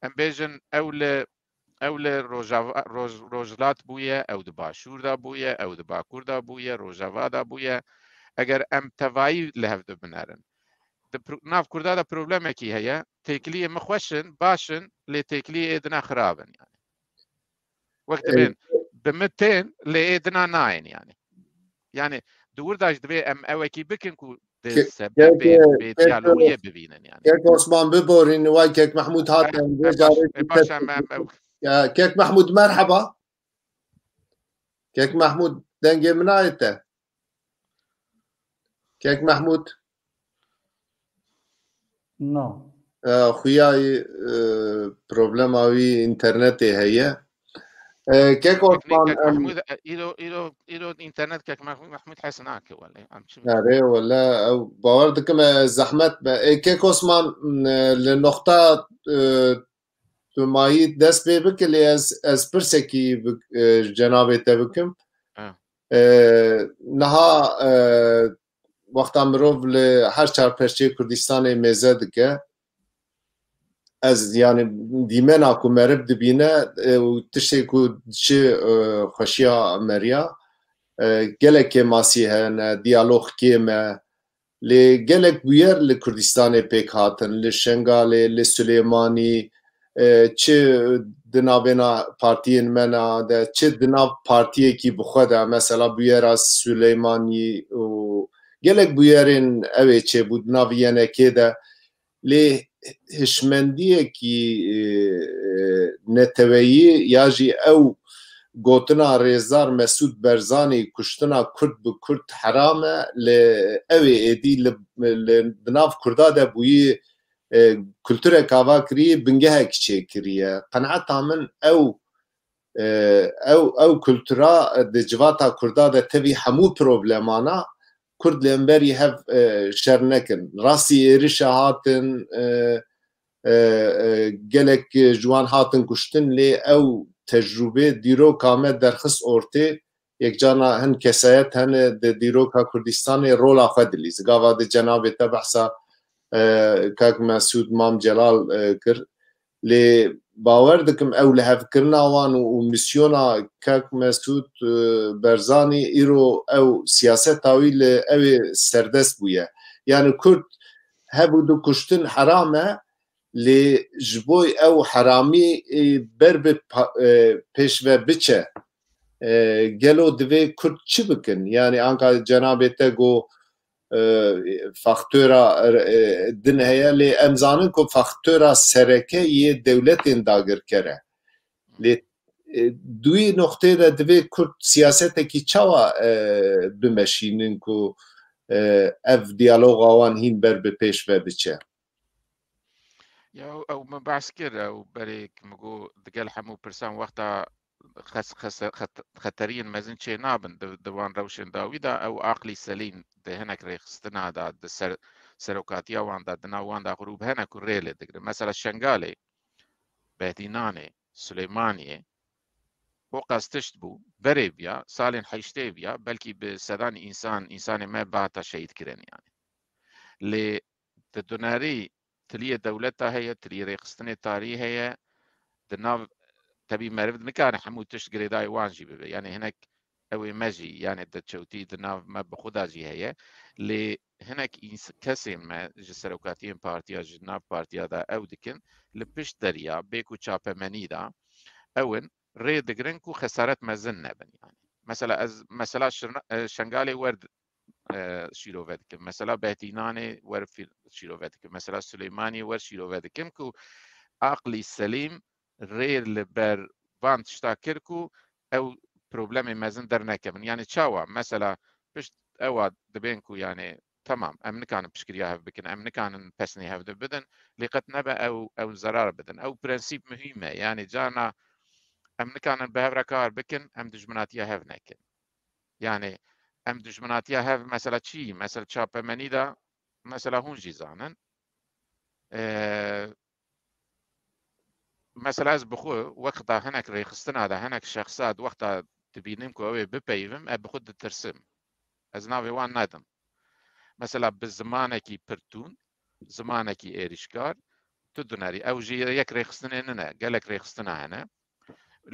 Em bêjin ew li, ew li Rojava, Roj-, Rojhilat bûye, ew di Başûr de bûye, ew di Bakur de bûye, Rojava de bûye. Eger em tevayî li hev de binerin. Di pro-, nav Kurda de problemekî heye. Têkiliyê min xweş in, baş in, lê têkiliyê ê dina xirab in yani. Wek dibên, bi min tên, lê ê dina nayên yani. Yani di wir de jî divê em ewekî bikin ku di Ke-, sebebê ke-, bê ke-, diyalogiyê bibînin yani. Kek Osman biborîn, way Kek Mehmûd hat, Eh, em vê eh, baş, carê eh, baş, em, em, em. Ya, Kek Mehmûd, merheba. Kek Mehmûd, dengê min nayê te. Kek Mehmûd. No. E, xuyayî, e, problema wî înternetê heye. E, Kek Teknîk Osman, Kek em Mehmûd, e, îro, îro, îro înternet Kek Mehmûd, Mehmûd hes nake wele. Em çi Erê, wele, ew bawer dikim, e, zehmet be. E, Kek Osman, e, li noxta, e, tu mayî dest pê bike, lê ez, ez pirsekî bi, e, ji cenabê te bikim. Ha. E, niha, e, wexta mirov li her çar perçeyê Kurdistanê mêze dike, ez, yani, dîmena ku meriv dibîne, e, û tiştê ku diçe, e, xweşiya meriya, e, gelek kêmasî hene, diyalog kêm e. Lê gelek bûyer li Kurdistanê pêk hatin, li Şengalê, li Silêmanî, e, çi di navbêna partiyên me na de, çi di nav partiyekî bi xwe de, mesela bûyera Silêmanî û gelek bûyerên ew ê çêbû di nav Y N K'ê de. Lê hişmendiyekî, e, e, neteweyî ya jî ew gotina Rêzdar Mesûd Barzanî, kuştina Kurd bi Kurd heram e, li ew ê êdî li, li, di nav Kurda de bûyî, e, kulturek ava kirî, bingehek çêkiriye. Qenaeta min ew, e, ew, ew kultura di civata Kurda de tevî hemû problemana Kurd li hemberî hev, e, şer nekin. Rastî êrişa hatin, e, e, e, gelek ji wan hatin kuştin, lê ew tecrûbê dîroka me derxist ortê, yekcana hin kesayet hene di dîroka Kurdistanê rola xwe dilîst. Gava di cenabê te behsa, e, kak Mesûd Mam Celal, e, kir. Lê bawer dikim ew lihevkirina wan û, û misyona kek Mesûd, e, Berzanî îro ew siyaseta wî li ew ê serdest bûye. Yani Kurd hebû du kuştin heram e, lê ji bo ew heramî, e, ber bi pa-, e, pêş ve biçe. E, gelo divê Kurd çi bikin? Yani anka cenabê te got, e, faktora, e, din heye, lê em zanin ku faktora sereke yê dewletên dagirker e. Lê, e, di wî noqteyê de divê Kurd siyasetekî çawa, e, bimeşînin ku, e, ev diyaloga wan hîn ber bi pêş ve biçe? Ya, ew, ew min behs kir, ew berê min got, digel hemû pirsan wexta xes-, xese-, xet-, xeteriyên mezin çê nabin di, di wan rewşên dawî de, ew aqlî selîm di hinek rêxistina de, di ser-, serokatiya wan de, di nav wan de grûb hene ku rê lê digrin. Mesela Şengalê, Behdînanê, Silêmaniyê, o qas tişt bû, berê viya, salên heştê viya, belkî bi sedan însan, însanê me bihata şehîd kirin yani. Lê di dunerî tiliyê dewleta heye, tiliyê rêxistinê tarî heye, di nav, tebî meriv nikare hemû tişt girêdayî wan jî bibe. Yani hinek ew ê me jî, yani di çewtî di nav me bi xwe de jî heye. Lê hinek îns-, kesên me ji serokatiyên partiya, ji nav partiya de ew dikin, li pişt deriya, bê ku çapemenî de, ew in rê digirin ku xesaret mezin nebin yani. Mesela ez, mesela Şirna-, e, Şengalê wer e, şîrove dikim. Mesela Behdînanê wer fî-, şîrove dikim. Mesela Silêmaniyê wer şîrove dikim ku aqlî selîm rê li ber van tişta kir ku ew problemê mezin dernekevin. Yani çawa? Mesela pişt ewa dibên ku yani temam, em nikanin piştgiriya hev bikin, em nikanin pesnê hev de bidin, lê qet nebe ew, ew zerar bidin. Ew prensîp muhîm e. Yani carna em nikanin bi hev re kar bikin, em dijminatiya hev nekin. Yani em dijminatiya hev mesela çi? Mesela çapemenî de mesela hûn jî zanin. Ee, mesela ez bi xwe wexta hinek rêxistina de, hinek şexsa di wexta dibînim ku ew ê bipeyivim, ez bi xwe ditirsim. Ez navê wan nedim. Mesela bi zimanekî pir tûn, zimanekî êrîşkar, tu dinêrî. Ew jî yek rêxistinê nine, gelek rêxistina hene.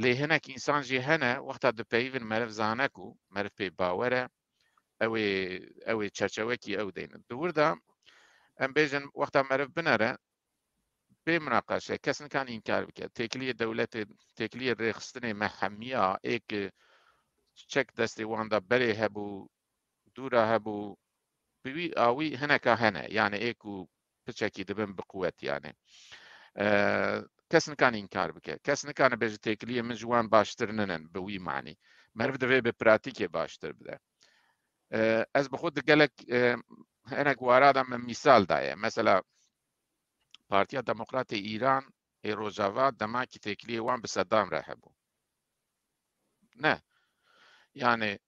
Lê hinek însan jî hene, wexta dipeyivin meriv zane ku meriv pê bawer e, ew ê, ew ê çerçewekî ew deynin. Di wir de em bêjin wexta meriv binere, bê munaqeşe, kes nikan înkar bike. Têkiliyê dewletê, têkiliyê rêxistinê me hemiya ê ki çek destê wan de berê hebû, dûra hebû, bi wî awî hineka hene. Yani ê ku piçekî dibin bi quwet yani. Ee, kes nikane înkar bike. Kes nikane bêje têkiliyê min ji wan baştir ninin bi wî manî. Meriv divê bi pratîkê baştir bide. Ee, ez bi xwe di gelek, e, hinek wara de min mîsal daye. Mesela Partiya Demokratê Îran ê Rojava demakî têkiliyê wan bi Sedam re hebû. Ne. Yani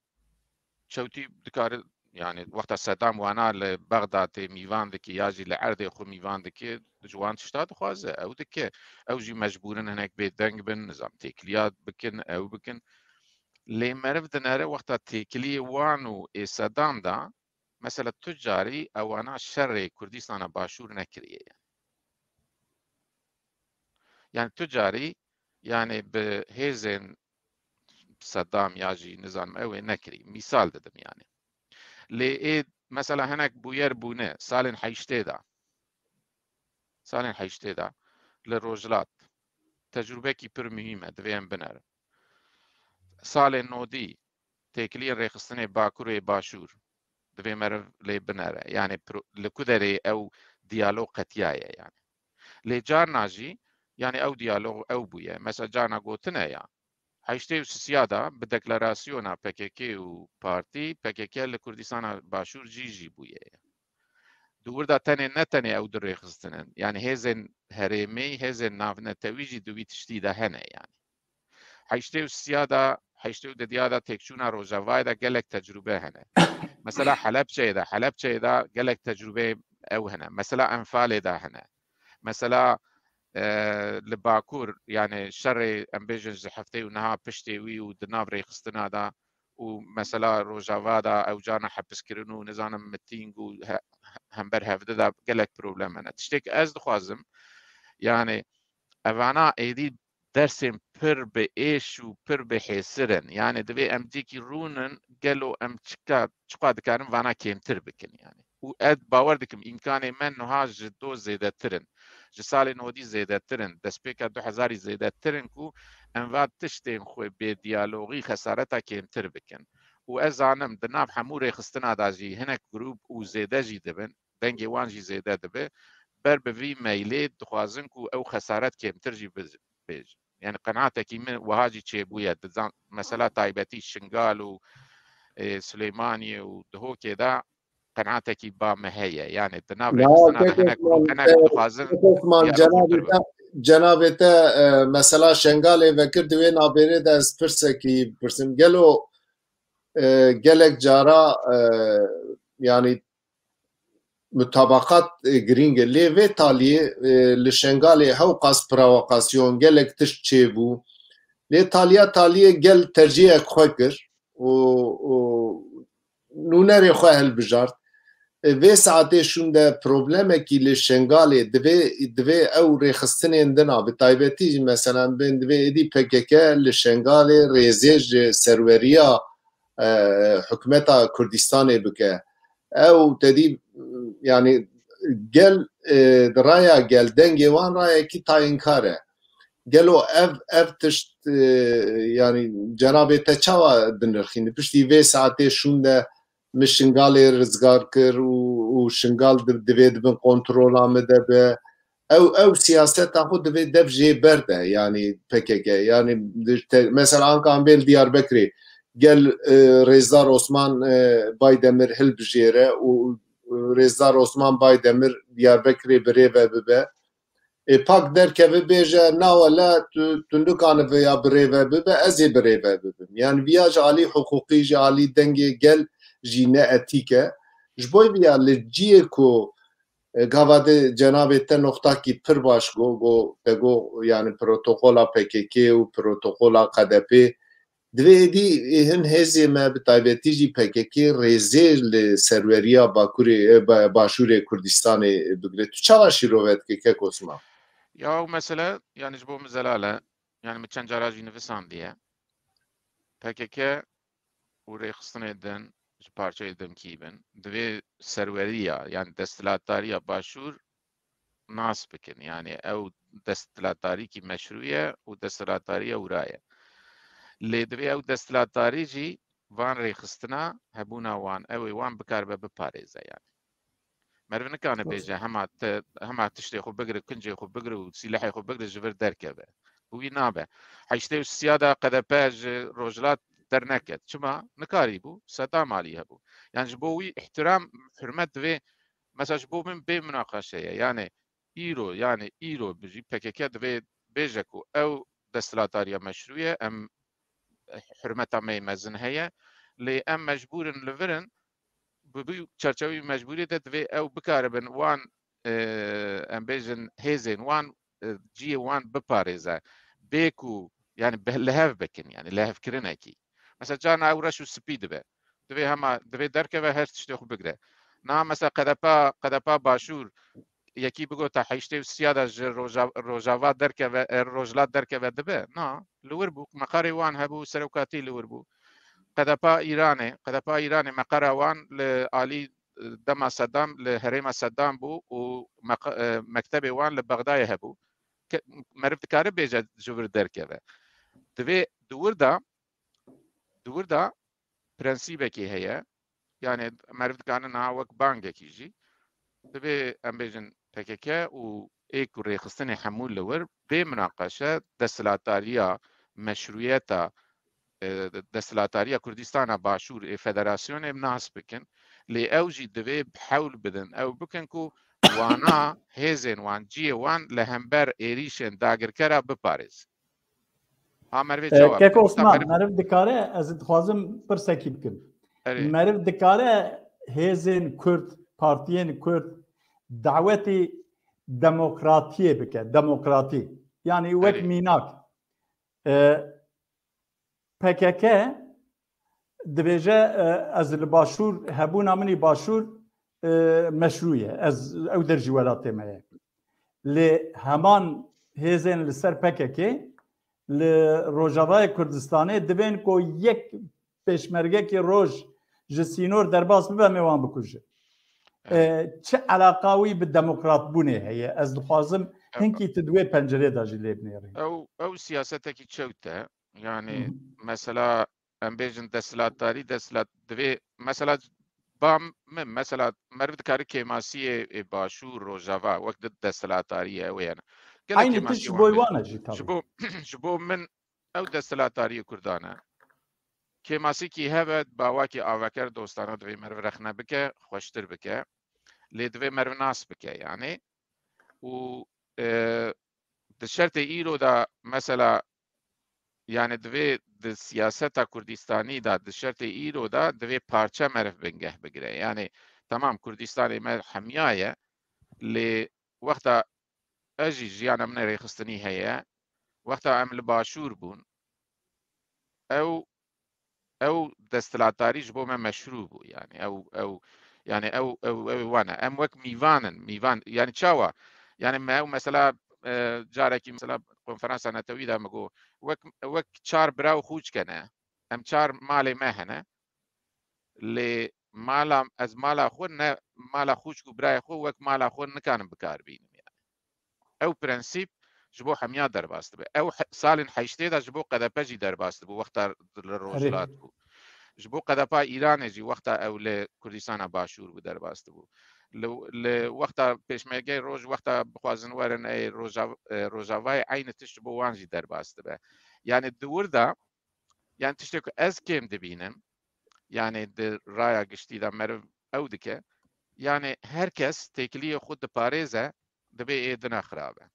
çewtî dikare, yani wexta Sedam wana li Bexdatê mîvan dike ya jî li erdê xwe mîvan dike, ji wan tişta dixwaze, ew dike. Ew jî mecbûrin hinek bêdeng bin, nizam têkiliya bikin, ew bikin. Lê meriv dinere wexta têkiliyê wan û ê Sedam da, mesela tu carî ewana şerê Kurdistana Başûr nekiriye. Yani tu carî, yani bi hêzên Sedam ya jî nizanim ew ê nekirî. Mîsal didim yani. Lê ê mesela hinek bûyer bûne salên heştê de. Salên heştê de li Rojhilat tecrûbekî pir muhîm e, divê em binerin. Salên nodî têkiliyên rêxistinê Bakur ê Başûr divê meriv lê binere. Yani pro-, li ku derê ew diyalog qetiyaye yani. Lê carna jî, yani ew diyalog ew bûye. Mesela carna gotine ya, heştê û sisiya de bi deklarasyona P K K û partî, P K K li Kurdistana Başûr cî jî bûye. Di wir de tenê, ne tenê ew du rêxistin in. Yani hêzên herêmî, hêzên navnetewî jî di wî tiştî de hene yani. Heştê û sisiya de, heştê û dediya de têkçûna Rojavayê de gelek tecrûbe hene. Mesela Helepçeyê de, Helepçeyê de gelek tecrûbeyê ew hene. Mesela Enfalê de hene. Mesela, e, li Bakur, yani şerê, em bêjin ji heftê û neha piştê wî û di nav rêxistina de û mesela Rojava de ew carna hepiskirin û nizanim mitîng û he-, hember hevdi de gelek problem hene. Tiştê ku ez dixwazim, yani Evana êdî dersên pir bi êş û pir bi hêsir in. Yani divê em cîkî rûnin, gelo em çika, çiqa dikarin vana kêmtir bikin yani. Û ez bawer dikim îmkanê me niha ji do zêdetir in. Ji salên hodî zêdetir in. Destpêka du hezarî zêdetir in ku em va tiştên xwe bê diyalogî xesareta kêmtir bikin. Û ez zanim di nav hemû rêxistina de jî hinek grûp û zêde jî dibin. Dengê wan jî zêde dibe. Ber bi vî meylê dixwazin ku ew xesaret kêmtir jî biz-, bêjin. Yani qenatekî min wiha jî çêbûye. Di zan-, mesela taybetî Şingal û, e, Silêmaniyê û Dihokê de qenatekî ba me heye. Yani di nav Ya, rêxistina de kek hinek Osman, grûp, hinek e, dixwazin kek Osman, diyalog cenabê xirtir te, be. Cenabê te, e, mesela Şengalê vekir di wê nabêrê de ez pirsekî bipirsim. Gelo, e, gelek cara, e, yani mutabaqat, e, girîng e. Lê vê taliyê, e, li Şengalê hewqas provokasyon, gelek tişt çêbû. Lê taliya taliyê gel tercihek xwe kir û, û nûnerê xwe hilbijart. E, vê saetê şûn de problemekî li Şengalê divê, divê ew rêxistinên din a, bi taybetî jî, mesela, bên divê êdî P K K li Şengalê rêzê ji serweriya, e, hikûmeta Kurdistanê bike. Ew tedî, yani, gel, e, di raya gel dengê wan rayekî tayinkar e. Gelo ev, ev tişt, e, yani, cenabê te çawa dinirxîne? Piştî vê saetê şûn de min Şingalê rizgar kir û, û Şingal di-, divê di bin kontrola min de be. Ew, ew siyaseta xwe divê dev jê berde, yani P K K. Yani, di te-, mesela, anka em bê li Diyarbekirê gel, e, Rêzdar Osman, e, Baydemir hilbijêre û, e, Rêzdar Osman Baydemir Diyarbekirê birêve bibe. Ê, pak derkeve bêje, na wele tu, tu nikanive ya birêve bibe, ez ê birêve bibim. Yani viya ji alî hiqûqî, ji alî dengê gel jî ne etîk e. Ji bo viya li ciyê ku, e, gava de cenabê te noxtakî pir baş go, go, te go, yani protokola P K K û protokola K D P, divê êdî, e, hin hêzê me, bi taybetî jî P K K, rêzê li serweriya Bakurê, e, ba-, Başûrê Kurdistanê bigire. Tu çawa şîrove dikî, kek Osman? Ya, ew mesele, yani, ji bo min zelal e. Yani, min çend cara jî nivisandiye. P K K û rêxistinê din ji parçeyê din kî bin. Divê serweriya, yani desthilatdariya Başûr nas bikin. Yani ew desthilatdarîkî meşrû ye û desthilatdariya wira ye. Lê divê ew desthilatdarî jî van rêxistina hebûna wan, ew ê wan bikaribe biparêze yani. Meriv nikane bêje hema te, hema tiştê xwe bigire, kincê xwe bigire û sîlehê xwe bigire ji vir derkeve. Bi wî nabe. Heştê û sisiya de K D P ji Rojhilat derneket. Çima? Nikarîbû. Sedam alî hebû. Yani ji bo wî îhtiram, hurmet divê, mesela ji bo min bê munaqeşe ye. Yani îro, yani îro bijî P K K divê bêje ku ew desthilatdariya meşrû ye, em hurmeta me yê mezin heye. Lê em mecbûr in li vir in, bi vî çerçeveyê mecbûrî de divê ew bikaribin wan, e, em bêjin hêzên wan, e, cihê wan biparêze. Bê ku, yani, bi-, li hev bikin, yani, lihevkirinekî. Mesela, carna ew reş û spî dibe. Divê hema, divê derkeve her tiştê xwe bigire. Na, mesela, K D P, K D P Başûr, yekî bigota heştê û sisiya de ji Roja-, Rojava derkeve, e, Rojhilat derkeve dibe? Na, li wir bû, meqarê wan hebû, serokatî li wir bû. K D P Îranê, K D P Îranê meqara wan li alî, e, dema Sedam, li herêma Sedam bû û meq-, e, mektebê wan li Bexdayê hebû. Ke-, meriv dikare bêje ji vir derkeve. Divê di wir de, di wir de prensîbekê heye. Yani meriv dikare niha wek bangekî jî. Divê em bêjin P K K û ê ku rêxistinê hemû li wir bê munaqeşe desthilatdariya, meşrûyeta, e, desthilatdariya Kurdistana Başûr ê federasyonê nas bikin. Lê ew jî divê hewl bidin, ew bikin ku wana hêzên wan, cihê wan li hember êrîşên dagirkera biparêzin. Ha, merivê E, çawa Kek bike? Wexta Osman, meriv meriv dikare, ez dixwazim pirsekî bikim. Erê. Meriv dikare hêzên Kurd, partiyên Kurd dawetî demokratiyê bike, demokratî. Yani wek Erê. mînak, e, P K K dibêje, e, ez li Başûr, hebûna min î Başûr, e, meşrû ye. Ez, ew der jî welatê me ye. Lê heman hêzên li ser P K K li Rojavayê Kurdistanê dibên ku yek pêşmergekî roj ji sînor derbas bibe, em ê wan bikujin. Evet. E, çi eleqa wî bi demokratbûnê heye? Ez dixwazim Ew- hinkî tu di wê pencerê de jî lê binêrî. Ew, ew siyasetekî çewt e. Yani Hı hı. Mesela em bêjin desthilatdarî, desthilat divê, mesela ba min, mesela meriv dikare kêmasiyê, ê, Başûr, Rojava, wek di desthilatdariyê ew ê hene. Gelek Aynî kêmasiyê tişt ji wan bo bêjin. Wan e jî tabii. Ji bo, ji bo min ew desthilatdariyê Kurdan e. Kêmasîkî hebe, bawakî aveker dostana divê meriv rexne bike, xweştir bike. Lê divê meriv nas bike yani. Û, e, di şertê îro de mesela, yani divê di siyaseta Kurdistanî de, di şertê îro de divê parçe meriv bingeh bigire. Yani tamam, Kurdistanê me hemiya ye, lê wexta ez jî jiyana min rêxistinî heye, wexta em li Başûr bûn, ew, ew desthilatdarî ji bo me meşrû bû. Yani ew, ew, yani ew, ew, ew wan e. Em wek mîvan in, mîvan. Yani çawa? Yani me ew mesela, e, carekî mesela konferansa netewî de min got, wek, wek çar bira û xûçke ne. Em çar malê me hene. Lê mala, ez mala xwe ne, mala xûçk û birayê xwe wek mala xwe nikanim bi kar bînim yani. Ew prensîp ji bo hemiya derbas dibe. Ew he-, salên heştê de ji bo K D P jî derbas dibû, wexta li Rojhilat bû. Ji bo K D P Îranê jî wexta ew li Kurdistana Başûr bû derbas dibû. Li, li wexta pêşmergeyê roj, wexta bixwazin werin ê Rojav-, e, Rojavayê, eynî tişt ji bo wan jî derbas dibe. Yani di wir de, yani tiştê ku ez kêm dibînim, yani di raya giştî de meriv ew dike, yani her kes têkiliyê xwe diparêze, dibê ê dina xirab e.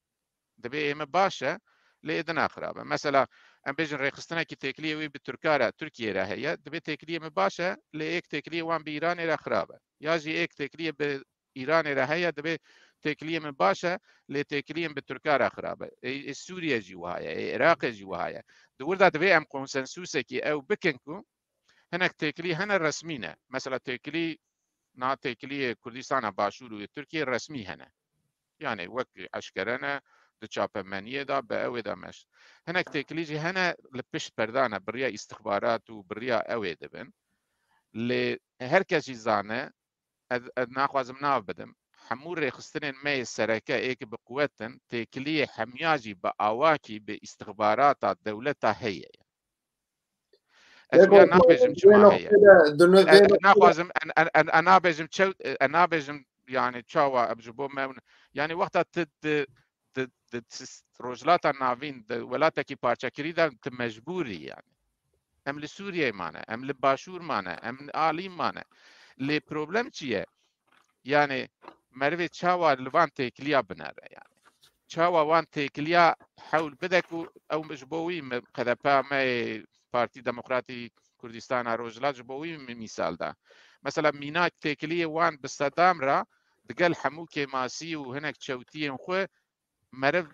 Dibê ê me baş e, lê ê dina xirab e. Mesela, em bêjin rêxistinekî têkiliyê wî bi Tirka re, Tirkiyê re heye, dibê têkiliyê me baş e, lê êk têkiliyê wan bi Îranê re xirab e. Ya jî êk têkiliyê bi Îranê re heye, dibê têkiliyê min baş e, lê têkiliyên bi Tirka re xirab e. Ê, ê Sûriye jî wiha ye, ê Iraqê jî wiha ye. Di wir de divê em konsensusekî ew bikin ku hinek têkilî hene resmî ne. Mesela têkilî, niha têkiliyê Kurdistana Başûr û yê Tirkiyê resmî hene. Yani wek eşkere ne, di çapemeniyê de, bi ew ê de meş. Hinek têkilî jî hene li pişt perda ne, bi riya îstixbarat û bi riya ew ê dibin. Lê her kes jî zane, ez, ez naxwazim nav bidim. Hemû rêxistinên me yê sereke ê ki bi quwet in, têkiliyê hemiya jî bi awakî bi îstixbarata dewleta heye. Ez Yeko, vêya nabêjim çima heye. Ez, ez naxwazim, en, en, en, en nabêjim çew, en nabêjim yani çawa em ji bo me, yani wexta tu di, di, di sis-, Rojhilata Navîn, di welatekî parçekirî de tu mecbûrî yani. Em li Sûriyeyê mane, em li Başûr mane, em li alî mane. Lê problem çi ye? Yani merivê çawa li van têkiliya binere yani? Çawa wan têkiliya hewl bide ku ew ji bo wî me, K D P me, Partî Demokratî Kurdistana Rojhilat ji bo wî mi-, mîsal da. Mesela mînak têkiliyê wan bi sedam re digel hemû kêmasî û hinek çewtiyên xwe meriv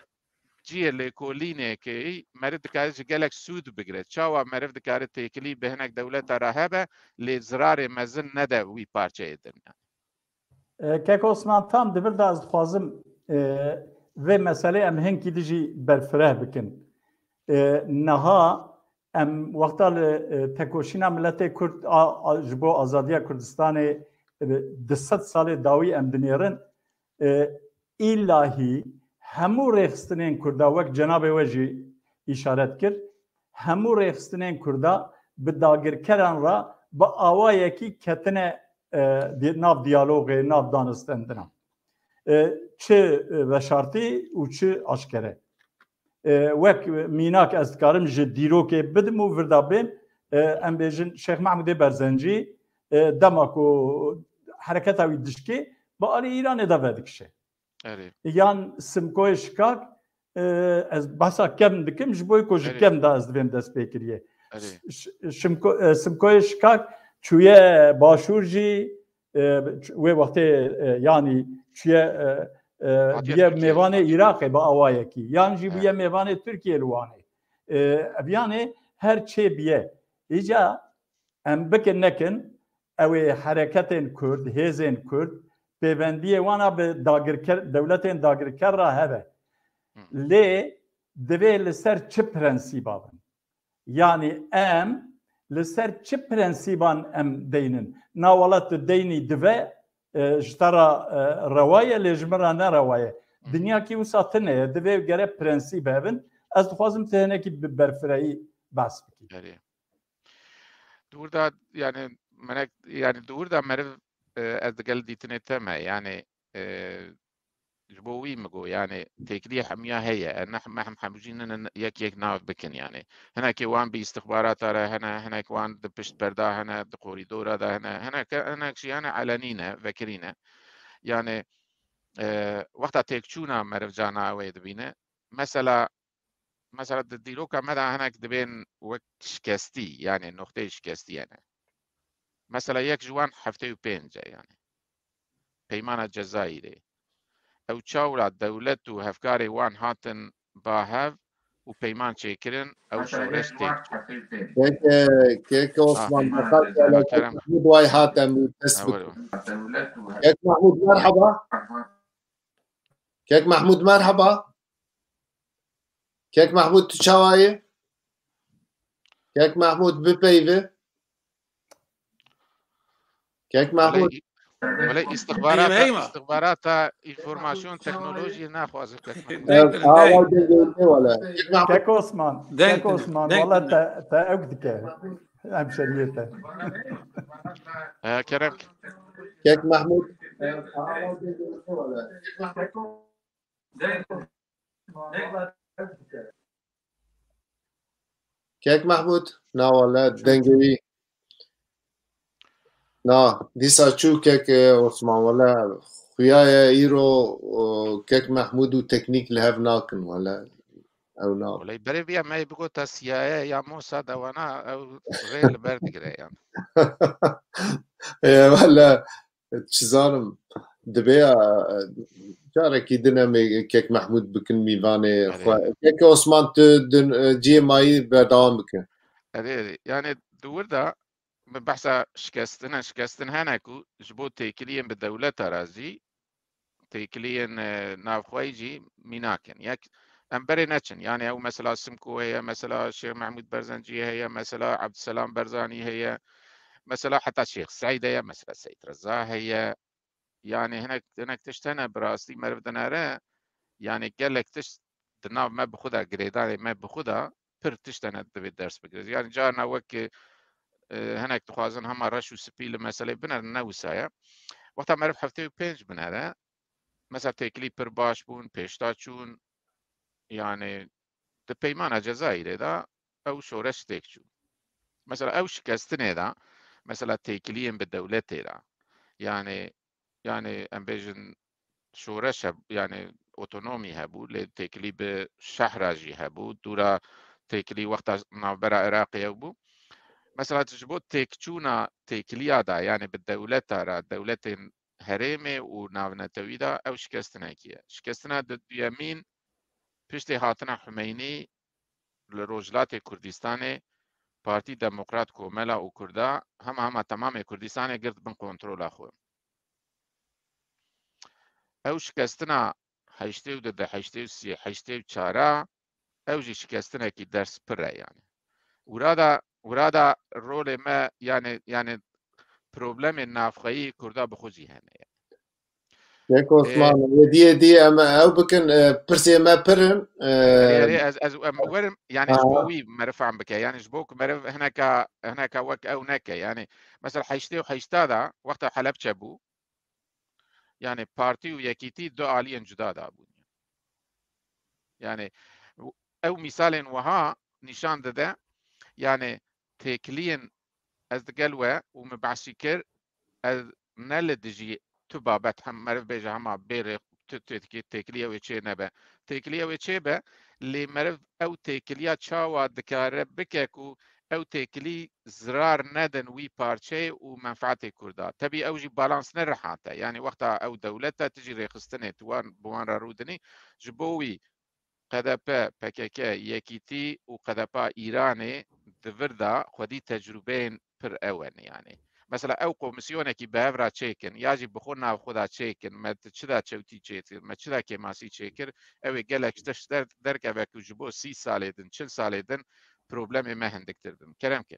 cihê lêkolînekê meriv dikare ji gelek sûd bigire. Çawa meriv dikare têkilî bi hinek dewleta re hebe, lê zirarê mezin nede wî parçeyê din? E, Kek Osman, tam di vir de ez dixwazim, e, vê meselê em hinkî dijî berfireh bikin. E, niha em wexta li, e, tekoşîna miletê Kurd a, a, ji bo azadiya Kurdistanê, e, di sed salê dawî em dinêrin, e, îlahî hemû rêxistinên Kurda, wek cenabê we jî îşaret kir, hemû rêxistinên Kurda bi dagirkeran re bi awayekî ketine, e, di-, nav diyalogê, nav danistendina. E, çi, e, veşartî û çi aşkere. E, wek mînak ez dikarim ji dîrokê bidim û vir de bêm, e, em bêjin Şêx Mehmûdê Berzencî, e, dema ku hereketa wî dişkê bi alî Îranê de vedikişe. Erê. Yan Simkoyê Şikak, e, ez behsa kevn dikim, ji bo ku ji Erê. Kevn de ez divêm destpêkiriyê. Erê. Ş-, ş-, Şimko-, e, Simkoyê Şikak çûye Başûr jî, e, ç-, wê wextê, e, yanî çûye, e, e, Hatiye bûye Tirkiyeyê, mêvanê hatiye. Iraqê bi awayekî. Yan jî Evet. Bûye mêvanê Tirkiyê li Wanê. E, ev yanê her çê bûye. Îca em bikin nekin, ew ê hereketên Kurd, hêzên Kurd, pêvendiyê wana bi dagirker, dewletên dagirker re hebe. Lê divê li ser çi prensîba bin? Yanî em li ser çi prensîban em deynin? Na welat tu deynî dive, e, ji te re, e, rewa ye, lê ji min re ne rewa ye. Dinyakî wisa tune ye, divê gere prensîb hebin. Ez dixwazim tu hinekî bi berfirehî behs bikî. Erê. Di wir de, yani, menek, yani, di wir de meriv, e, ez digel dîtinê te me, yani, e, ji bo wî min got, yani, têkiliyê hemiya heye, e, ne, me hem hemû jî ne, ne, yek yek nav bikin, yani. Hinekê wan bi îstixbarata re hene, hinek wan di pişt perda hene, di korîdora de hene, hinek, hinek jî hene elenî ne, vekirî ne. Yani, e, wexta têkçûna meriv cana wê dibîne. Mesela, mesela di dîroka me de hinek dibên wek şikestî, yani noqteyê şikestî hene. Mesela yek ji wan heftê û pênc e, yani. Peymana Cezayirê. Ew çawa dewlet û hevkarê wan hatin ba hev û peyman çêkirin, ew şoreş tê. Kek, e, kek Osman, ah, Mehmûd Way hat em dest bikin. Kek Mehmûd, merhaba. Kek Mehmûd, merheba. Kek Mehmûd, tu çawa yî? Kek Mehmûd, bipeyve. Kek Mehmûd. Wele, wele îstixbarata, îstixbarata, înformasyon, teknolojiyê naxwaze Kek Mehmûd. Kek Osman, Kek Osman, wele te, te ewk dike. Hemşeriyê te. E, kerem. Kek Mehmûd. Kek Mehmûd, na wele dengê wî. Na, dîsa çû kek, e, Osman, wele xuya ye îro, o, Kek Mehmûd û teknîk li hev nakin, wele. Ew na. Wele berê viya me bigot te C I A ya Mossad ewana ew rê li ber digire yan. E, wele, çi zanim, dibe ya, carekî din em ê Kek Mehmûd bikin mîvanê xwe. Kek Osman, tu din, e, cihê mayî berdewam bikin. Erê, erê. Yani di wir de min behsa şikestin e, şikestin hene ku ji bo têkiliyên bi dewleta re jî têkiliyên, e, navxweyî jî mînak in. Yek, em berê neçin. Yani ew mesela Simko heye, mesela Şêx Mehmûd Berzencî heye, mesela Ebdulselam Berzanî heye, mesela heta Şêx Seîd heye, mesela Seîd Reza heye. Yani hinek, hinek tişt hene bi rastî meriv dinere, yani gelek tişt di nav me bi xwe de, girêdanê me bi xwe de pir tişt hene divê ders bigire. Yani carna wek, e, hinek dixwazin hema reş û spî li meselê binerin, ne wisa ye. Wexta meriv heftê û pênc binere, mesela têkilî pir baş bûn, pêşta çûn, yani di peymana Cezayirê de ew şoreş têk çû. Mesela ew şikestinê de, mesela têkiliyên bi dewletê de, yani, yani em bêjin şoreş heb-, yani otonomî hebû, lê têkilî bi şehra jî hebû, dûra têkilî wexta navbera Iraqê ew bû. Mesela ji bo têkçûna têkiliya de, yani bi dewleta re, dewletên herêmê û navnetewî de ew şikestinekî ye. Şikestina du-, duyemîn piştî hatina Humeynî li Rojhilatê Kurdistanê Partî Demokrat, Komela û Kurda hema hema temamê Kurdistanê girt bin kontrola xwe. Ew şikestina heştê û du, heştê û sê, heştê û çar a, ew jî şikestinekî ders pir e yani. Wira da, wira da rolê me yani, yani problemên navxweyî Kurda bi xwe jî hene yani. Kek Osman, êdî, êdî em ew bikin, e, pirsê me pir in, e, erê, erê, ez, ez, em werim, yani ji bo wî meriv fehm bike, yani ji bo ku meriv hineka, hineka wek ew neke, yani mesela heştê û heşta da wexta Helepçe bû, yani partî û yekîtî du aliyên cuda dabûn. Yani ew mîsalên wiha nîşan dide, yani têkiliyên ez digel we û min behsî kir, ez ne li dijî tu babet hem meriv bêje hema bê rê tu têkilî-, têkilî ew ê çê nebe. Têkilî ew ê çê be, lê meriv ew têkiliya çawa dikare bike ku ew têkilî zirar nedin wî parçeyê û menfaetê Kurda. Tebî ew jî balans ne rehat e. Yani wexta ew dewlet e, tu jî rêxistinê tu wan, bi wan re rûdinî. Ji bo wî K D P, P K K, Yekîtî û K D P a Îranê di vir de xwedî tecrûbeyên pir ew in, yani. mesela ew komîsyonekî bi hev re çêkin, ya jî bi xwe nav xwe de çêkin, me di çi de çewtî çêkir, me çi de kêmasî çêkir, ew ê gelek tişt der-, derkeve ku ji bo sî salê din, çil salê din problemê me hindiktir bin. Kerem ke.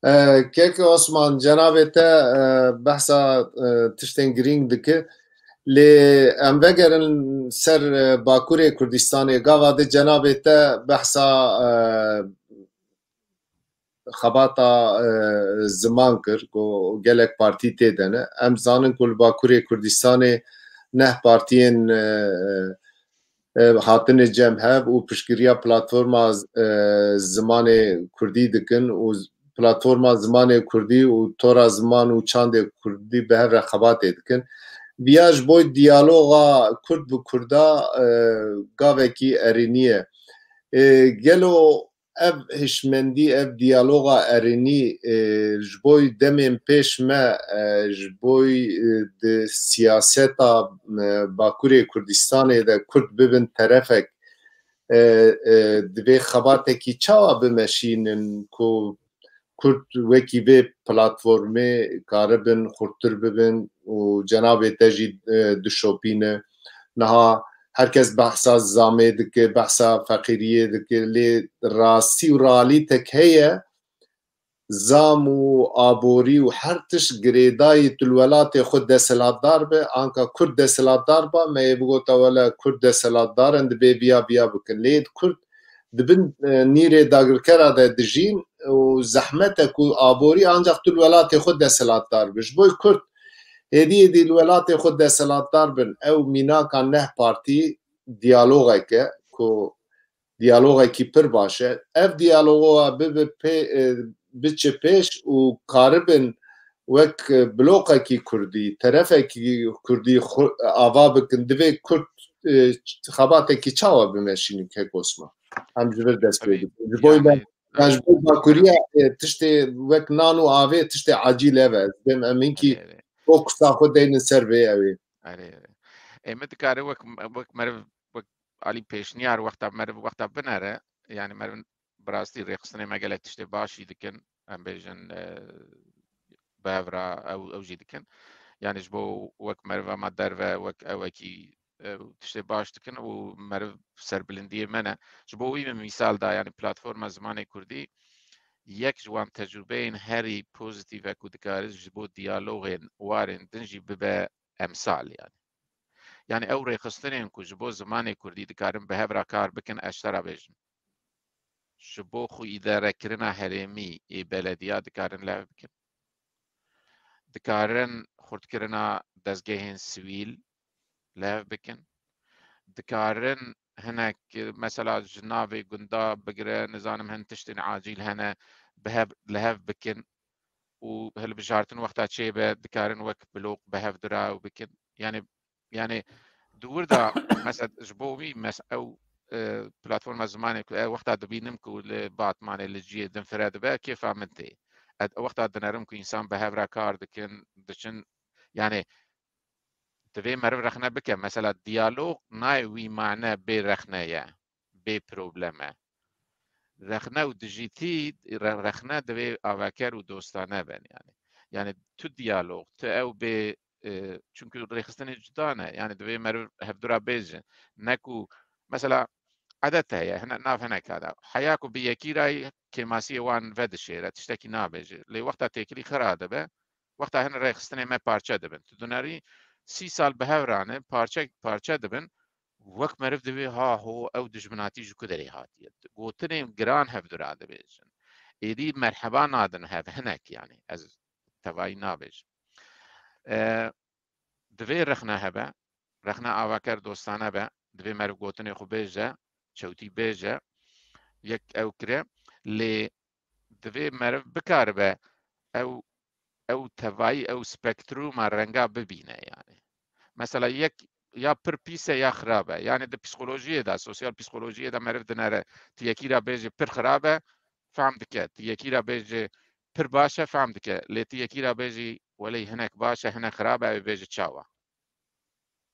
E, Kek Osman, cenabê te, e, behsa, e, tiştên girîng dike. Lê em vegerin ser, e, Bakurê Kurdistanê. Gava de cenabê te behsa, e, xebata, e, ziman kir, ku gelek partî tê de ne. Em zanin ku li Bakurê Kurdistanê neh partiyên, e, e, hatine cem hev û piştgiriya platforma, e, zimanê kurdî dikin û z-, platforma zimanê kurdî û tora ziman û çandê kurdî bi hev re xebatê dikin. Viya ji bo diyaloga kurd bi kurda, e, gavekî erênî ye. E, gelo ev hişmendî, ev diyaloga erênî, e, ji bo demên pêş me, e, ji bo, e, di siyaseta, e, Bakurê Kurdistanê de kurd bibin terefek, e, e, divê xebatekî çawa bimeşînin ku kurd wekî vê platformê karibin xurttir bibin û cenabê te jî, e, dişopîne. Niha her kes behsa zamê dike, behsa feqîriyê dike, lê rastî û realîtek heye, zam û aborî û her tişt girêdayî tu li welatê xwe desthilatdar be, anka kurd desthilatdar ba, me yê bigota wele kurd desthilatdar in, dibê viya viya bikin. Lê kurd di bin, e, nîrê dagirkera de dijîn û zehmet e ku aborî ancaq tu li welatê xwe desthilatdar bi. Ji bo kurd hêdî hêdî li welatê xwe desthilatdar bin, ew mînaka neh partî diyalogek e ku diyalogekî pir baş e. Ev diyaloga bibe pê, e, biçe pêş û karibin wek, e, blokekî kurdî, terefekî kurdî xu-, ava bikin, divê kurd, e, xebatekî çawa bimeşînin, Kek Osman? Em ji vir dest pê Tabii, bikin. Ji bo yani, me, yani ji bo Bakuriya, e, tiştê wek nan û avê tiştê acîl ev e. Em, em hinkî Erê, erê. Fokusa xwe deynin ser vê ew ê. Erê, erê. Ê, me dikare wek, wek meriv, wek alî pêşniyar wexta meriv, wexta binere, yani meriv bi rastî rêxistinê me gelek tiştê baş jî dikin, em bêjin, e, bi hev re ew, ew jî dikin. Yani ji bo wek meriva me derve, wek ewekî, e, tiştê baş dikin û meriv serbilindiyê me ne. Ji bo wî min mîsal da, yani platforma zimanê kurdî yek ji wan tecrûbeyên herî pozîtîf e ku dikare ji bo diyalogên warên din jî bibe emsal yani. Yani ew rêxistinên ku ji bo zimanê kurdî dikarin bi hev re kar bikin, ez ji te re bêjim. Ji bo xwe îdarekirina herêmî ê belediya dikarin lev bikin. Dikarin xurtkirina dezgehên sivîl lev bikin. Dikarin hinek, mesela ji navê gunda bigire, nizanim hin tiştên acîl hene, bi hev, li hev bikin û hilbijartin wexta çêbe, dikarin wek blok bi hev dira û bikin. Yani, yani di wir de, mesela ji bo wî mes-, ew, e, platforma zimanê ku, e, wexta dibînim ku li Batmanê, li cihê din fire dibe, kêfa min tê. E, wexta dinerim ku însan bi hev re kar dikin, diçin, yani divê meriv rexne bike. Mesela diyalog nayê wî mane bê rexne ye, bê problem e. Rexne û dijîtî, re-, rexne divê avaker û dostane ben yani. Yani tu diyalog, tu ew bê, e, çünkü rêxistinê cuda ne. Yani divê meriv hevdûra bêjin. Ne ku, mesela, edet heye, hine, nav hineka de. Heya ku bi yekî re kêmasiyê wan vedişêre, tiştekî nabêje. Lê wexta têkilî xira dibe, wexta hin rêxistinê me parçe dibin. Tu dinêrî sî sal bi hev rane, parçe, parçe dibin, wek meriv divê, ha ho, ew dijminatî ji ku derê hatiye. Gotinên giran hevdûra dibêjin. Êdî merheba nadin hev, hinek yani, ez tevayî nabêjim. E, divê rexne hebe, rexne avaker dostane be, divê meriv gotinê xwe bêje, çewtî bêje, yek ew kire, lê divê meriv bikaribe ew, ew tevayî, ew spektruma renga bibîne yani. Mesela yek ya pir pîs e ya xirab e. Yani di psîkolojiyê de, sosyal psîkolojiyê de meriv dinere, tu yekî re bêje pir xirab e, fehm dike. Tu yekî re bêje pir baş e, fehm dike. Lê tu yekî re bêjî welê hinek baş e, hinek xirab e, ew ê bêje çawa?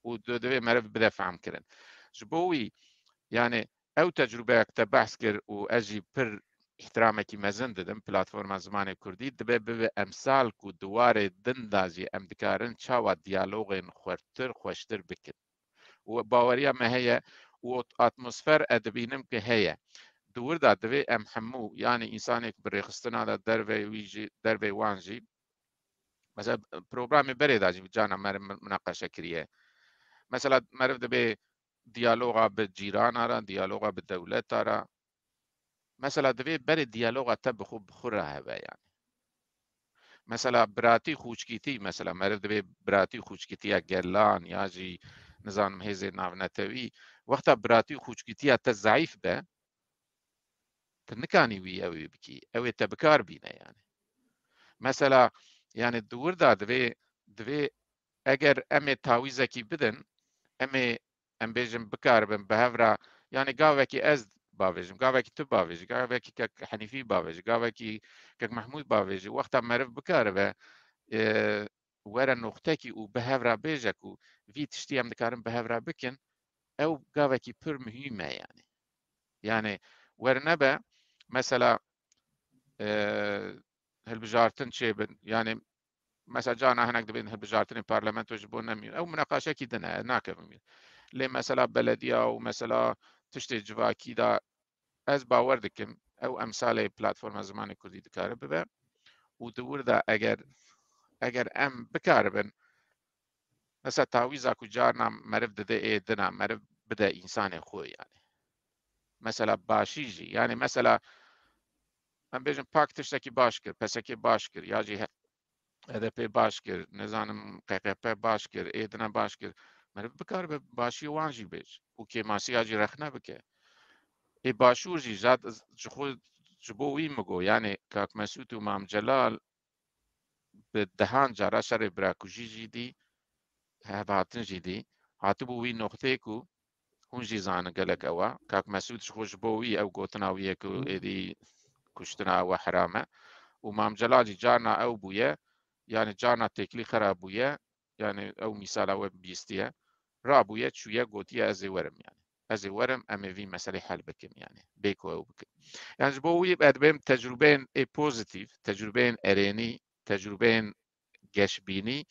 Û di-, divê meriv bide fehm kirin. Ji bo wî, yani ew tecrûbeyek te behs kir û ez jî pir îhtiramekî mezin didim platforma zimanê kurdî, dibe bibe emsal ku di warê din de jî em dikarin çawa diyalogên xwertir, xweştir bikin. Û baweriya me heye û ot-, atmosfer e dibînim ki heye. Di wir de divê em hemû, yanî însanê ku bi rêxistina de dervey wî jî, dervey wan jî, mesela, programê berê de jî carna meriv munaqeşe kiriye. Mesela, meriv dibê diyaloga bi cîrana re, diyaloga bi dewleta re. Mesela, divê berê diyaloga te bi xwe, bi xwe re hebe, yani. Mesela, biratî xûçkîtî, mesela, meriv divê biratî xûçkîtiya gelan ya jî, nizanim, hêzê navnetewî, wexta biratî xûçkîtiya te zeîf be, tu nikanî wî ew ê bikî. Ew ê te bi kar bîne, yani. Mesela, yani, di wir de divê, divê eger em ê tawîzekî bidin, em ê, em bêjin, bikaribin bi hev re, yani, gavekî ez bavêjim, gavekî tu bavêjî, gavekî kek Henîfî bavêjî, gavekî kek Mehmûd bavêjî, wexta meriv bikaribe, e, were noxtekî û bi hev re bêje ku vî tiştî em dikarin bi hev re bikin, ew gavekî pir muhîm e, yani. Yani, wernebe, mesela, e, hilbijartin çêbin, yani, mesela, carna hinek dibên hilbijartinê parlamento ji bo nemîn. Ew munaqaşekî din e, nakevin wî. Lê mesela belediya û mesela tiştê civakî de ez bawer dikim, ew emsalê platforma zimanê kurdî dikare bibe. Û di wir de eger, eger em bikaribin, mesela tawîza ku carna meriv dide ê dina, meriv bide însanê xwe, yani. Mesela başî jî, yani, mesela, em bêjin, pak tiştekî baş kir, P S K baş kir, ya jî he-, H D P baş kir, nizanim, Q Q P baş kir, ê dine baş kir. Meriv bikaribe başiyê wan jî bêj û kêmasiya jî rexne bike. Ê Başûr jî zat ji xwe, ji bo wî min got, yani, Kak Mesûd û Mam Celal bi dehan cara şerê birakujî jî dî, hevhatin jî dî, hatibû wî noqteyê ku hûn jî zanin gelek ew e. Kak Mesûd ji xwe ji bo wî ew gotina wî ye ku êdî kuştina ew e heram e. Û Mam Celal jî carna ew bûye, yani carna têkilî xera bûye, yani ew mîsala we bîstiye, rabûye, çûye, gotiye, ez ê werim, yani. Ez ê werim, em ê vî meselê hel bikin, yani. Bê ku ew bikin. Yani ji bo wî ez dibêm tecrûbeyên ê pozîtîf, tecrûbeyên erênî, tecrûbeyên geşbînî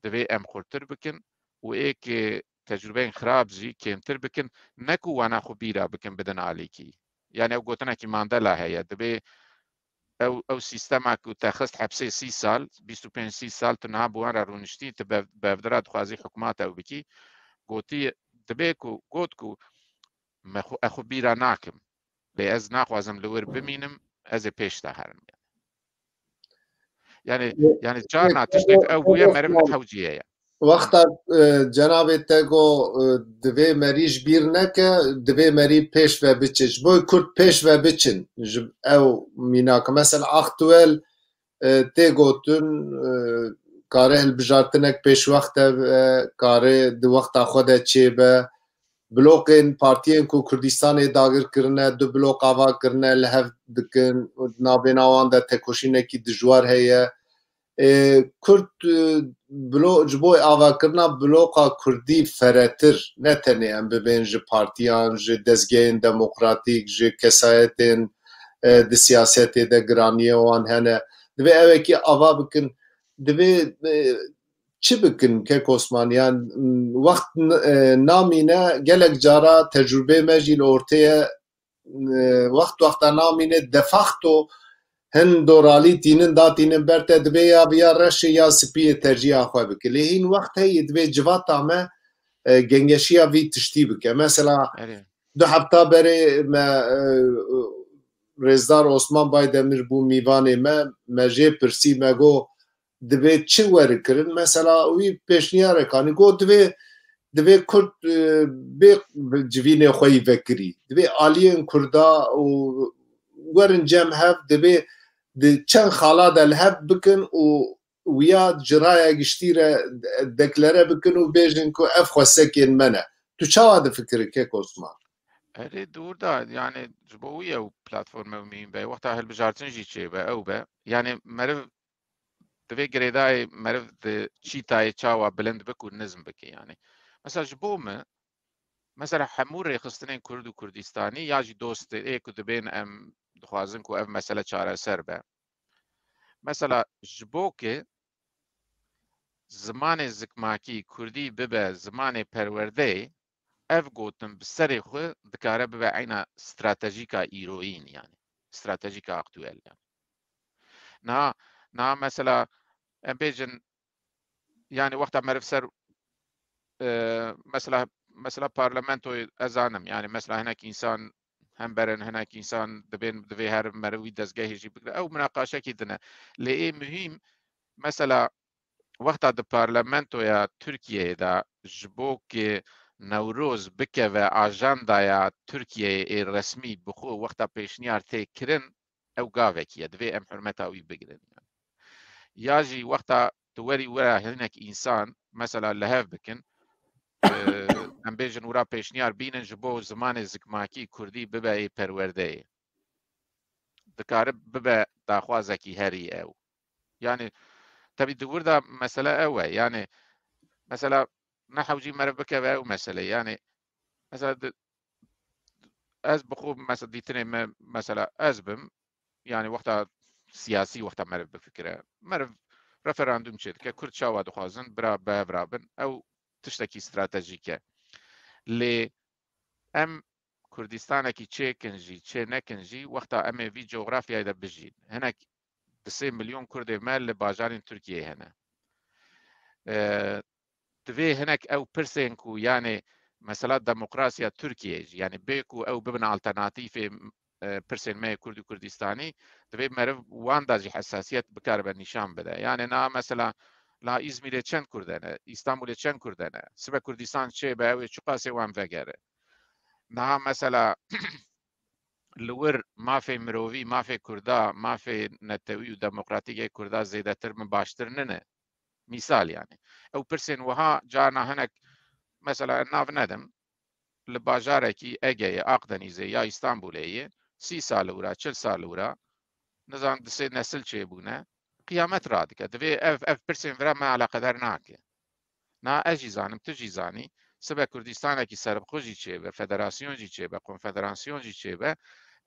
divê em xurtir bikin û ê ki tecrûbeyên xirab jî kêmtir bikin, ne ku wana xwe bîra bikin bidin alîkî. Yani ew gotinekî Mandela heye, dibê ew, ew sîstema ku te xist hepsê sî sal, bîst û pênc sî sal tu niha bi wan re rûniştî, tu bev-, bevdira dixwazî hikûmat ew bikî, gotî, dibê ku, got ku me xwe, ez xwe bîra nakim. Lê ez naxwazim li wir bimînim, ez ê pêş de herim. Yani, yani carna tiştek ew bûye meriv hewciye ye. Wexta, e, cenabê te got, e, divê merî ji bîr neke, divê merî pêş ve biçe. Ji bo Kurd pêş ve biçin. Ji ew mînak. Mesela aktuel, e, tê gotin, e, kare hilbijartinek pêşwext e, kare di wexta xwe de çêbe. Blokên partiyên ku Kurdistanê dagir kirine, du blok ava kirine, li hev dikin, navbêna wan de tekoşînekî dijwar heye. Ê, Kurd, e, blo-, ji bo avakirina bloka Kurdî feretir, ne tenê em bibên ji partiyan, ji dezgehên demokratîk, ji kesayetên, e, di siyasetê de giraniyê wan hene. Divê ewekî ava bikin. Divê, e, çi bikin kek Osman? Yan, m, wext n-, e, namîne, gelek cara tecrûbê me jî li ortê ye, e, wext wexta namîne, de facto hin doralî tînin, datînin ber te, divê ya viya reşê ya spiyê tercîha xwe bike. Lê hîn wext heye divê civata me, e, gengeşiya vî tiştî bike. Mesela, Erê. du hefta berê me, e, Rêzdar Osman Baydemir bû mîvanê me, me jê pirsî, me got, divê çi were kirin? Mesela wî pêşniyarek anî, got, divê, divê Kurd, e, bê civînê xwe yî vekirî. Divê aliyên Kurda û werin cem hev, divê di çend xala de li hev bikin û wiya ci raya giştî re deklere bikin û bêjin ku ev xwesekên me ne. Tu çawa difikirî kek Osman? Erê, dûr da, yani, ji bo wî ew platforma muhîm be. Wexta hilbijartin jî çêbe, ew be. Yani, meriv divê girêdayê meriv di çîtayê çawa bilind bik û nizm bike, yani. Mesela ji bo me, mesela hemû rêxistinên Kurd û Kurdistanî ya jî dostê ê ku dibên em di dixwazin ku ev mesele çareser be. Mesela ji bo ku zimanê zikmakî, kurdî bibe zimanê perwerdeyê, ev gotin bi serê xwe dikare bibe eyna stratejîka îroyîn, yani stratejîka aktuel, yani. Niha, niha mesela em bêjin, yani wexta meriv ser, e, mesela, mesela parlamentoyê ez zanim, yani mesela hinek însan hember in, hinek însan dibên, divê her meriv wî dezgehê jî bigire. Ew minaqaşekî din e. Lê ê muhîm, mesela wexta di parlamentoya Tirkiyeyê de ji bo ku Newroz bikeve ajandaya Tirkiyeyê ê resmî bi xwe wexta pêşniyar tê kirin, ew gavekî ye. Divê em hurmeta wî bigirin. Ya jî wexta tu werî wira hinek însan, mesela li hev bikin, e, em bêjin wira pêşniyar bînin ji bo zimanê zikmakî, kurdî bibe ê perwerdeyê. Dikare bibe daxwazekî herî ew. Yani, tevî di wir de mesele ew e. Yani, mesela, ne hewcî meriv bikeve ew mesele. Yani, mesela, di-, ez bi xwe, mesela, dîtinê me, mesela, ez bim, yani, wexta siyasî, wexta meriv bifikire. Meriv referandum çêdike, Kurd çawa dixwazin, bira bi hev rabin. Ew tiştekî stratejîk e. Lê em Kurdistanekî çêkin jî, çê nekin jî, wexta em ê vî coxrafyayê de bijîn. Hinek di sê milyon Kurdê me li bajarên Tirkiyeyê hene. E, divê hinek ew pirsên ku, yani, mesela demokrasiya Tirkiyeyê jî, yani bê ku ew bibin alternatîfê, e, pirsên me yê Kurd û Kurdistanî, divê meriv wan da jî hesasiyet bikaribe nîşan bide. Yani niha mesela la Îzmîrê çend Kurd hene, Îstanbulê çend Kurd hene, sibe Kurdistan çêbe, ew ê çiqasê wan vegere. Niha mesela li wir mafê mirovî, mafê Kurda, mafê netewî û demokratîk ê Kurda zêdetir min baştir nine. Mîsal yani. Ew pirsên wiha carna hinek, mesela, ez nav nedim, li bajarekî Egeyê, Akdenîzê ya Îstanbulê yê, sî sal li wira, çil sal li wira, nizan di sê nesil çêbûne, qiyamet radike. Divê ev, ev pirsên vira me eleqedar nake. Na ez jî zanim, tu jî zanî, sibe Kurdistanekî serbixwe jî çêbe, federasyon jî çêbe, konfederasyon jî çêbe,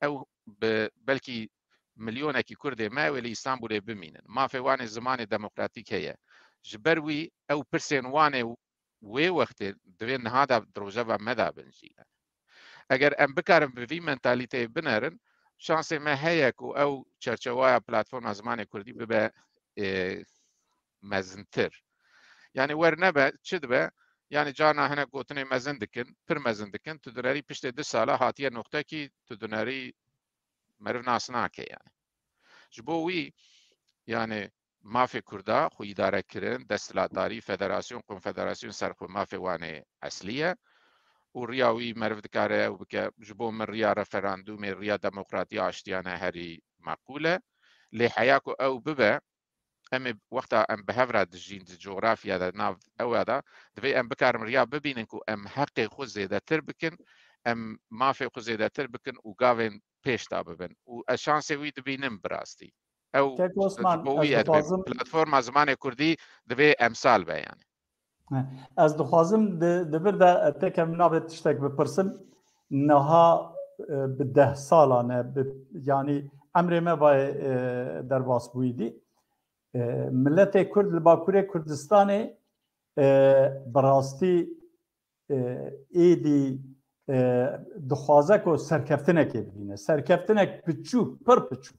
ew bi belkî milyonekî Kurdê me wê li Îstanbulê bimînin. Mafê wan ê zimanê demokratîk heye. Ji ber wî ew pirsên wan ê wê wextê divê niha de di rojeva me de bin jî. Eger em bikarin bi vî mentalîteyê binerin, şansê me heye ku ew çerçewaya platforma zimanê kurdî bibe, e, mezintir. Yani wer nebe, çi dibe? Yani carna hinek gotinê mezin dikin, pir mezin dikin, tu dinerî piştê du sala hatiye noqtekî, tu dinerî meriv nas nake yani. Ji bo wî, yani, mafê Kurda xwe îdare kirin, desthilatdarî, federasyon, konfederasyon ser xwe mafê wan ê eslî ye. Û riya wî meriv dikare ew bike, ji bo min riya referandûmê, riya demokratî, aştiyane herî meqûl e. Lê heya ku ew bibe, em ê wexta em bi hev re dijîn di coxrafya de, nav ew de, divê em bikarin riya bibînin ku em heqê xwe zêdetir bikin, em mafê xwe zêdetir bikin û gavên pêş de bibin. Û ez şansê wî dibînim bi rastî. Ew Kek Osman, ji bo ez wî ez dibêm. Dixwazim Platforma zimanê kurdî divê emsal be yani. He. Ez dixwazim di, di vir de tekem navê tiştek bipirsim. Niha, e, bi deh salan e, bi, yani emrê me bayê, e, derbas bûyî dî. E, miletê Kurd li Bakurê Kurdistanê, e, bi rastî, e, êdî, e, dixwaze ku serkeftinekê bibîne. Serkeftinek piçûk, pir piçûk.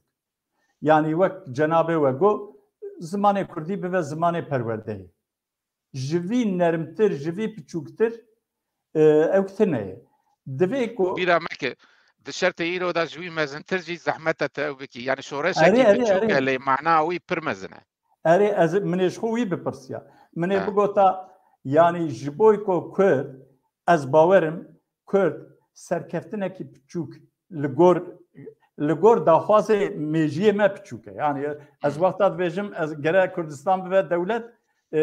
Yani wek cenabê we got, zimanê kurdî bibe zimanê perwerdeyê. Ji vî nermtir, ji vî piçûktir, e, ew tine ye. Divê ku Bîra me ke di şertê îro de ji wî mezintir jî zehmet e te ew bikî. Yani şoreşekî Erê, erê, biçûk e, erê. Lê mana wî pir mezin e. Erê, ez, min ê ji xwe wî bipirsiya. Min ê Ha. bigota, yani ji bo ku Kurd, ez bawerim, Kurd serkeftinekî piçûk li gor, li gor daxwazê mêjiyê me piçûk e. Yani ez Hmm. wexta dibêjim, ez gere Kurdistan bibe dewlet, e,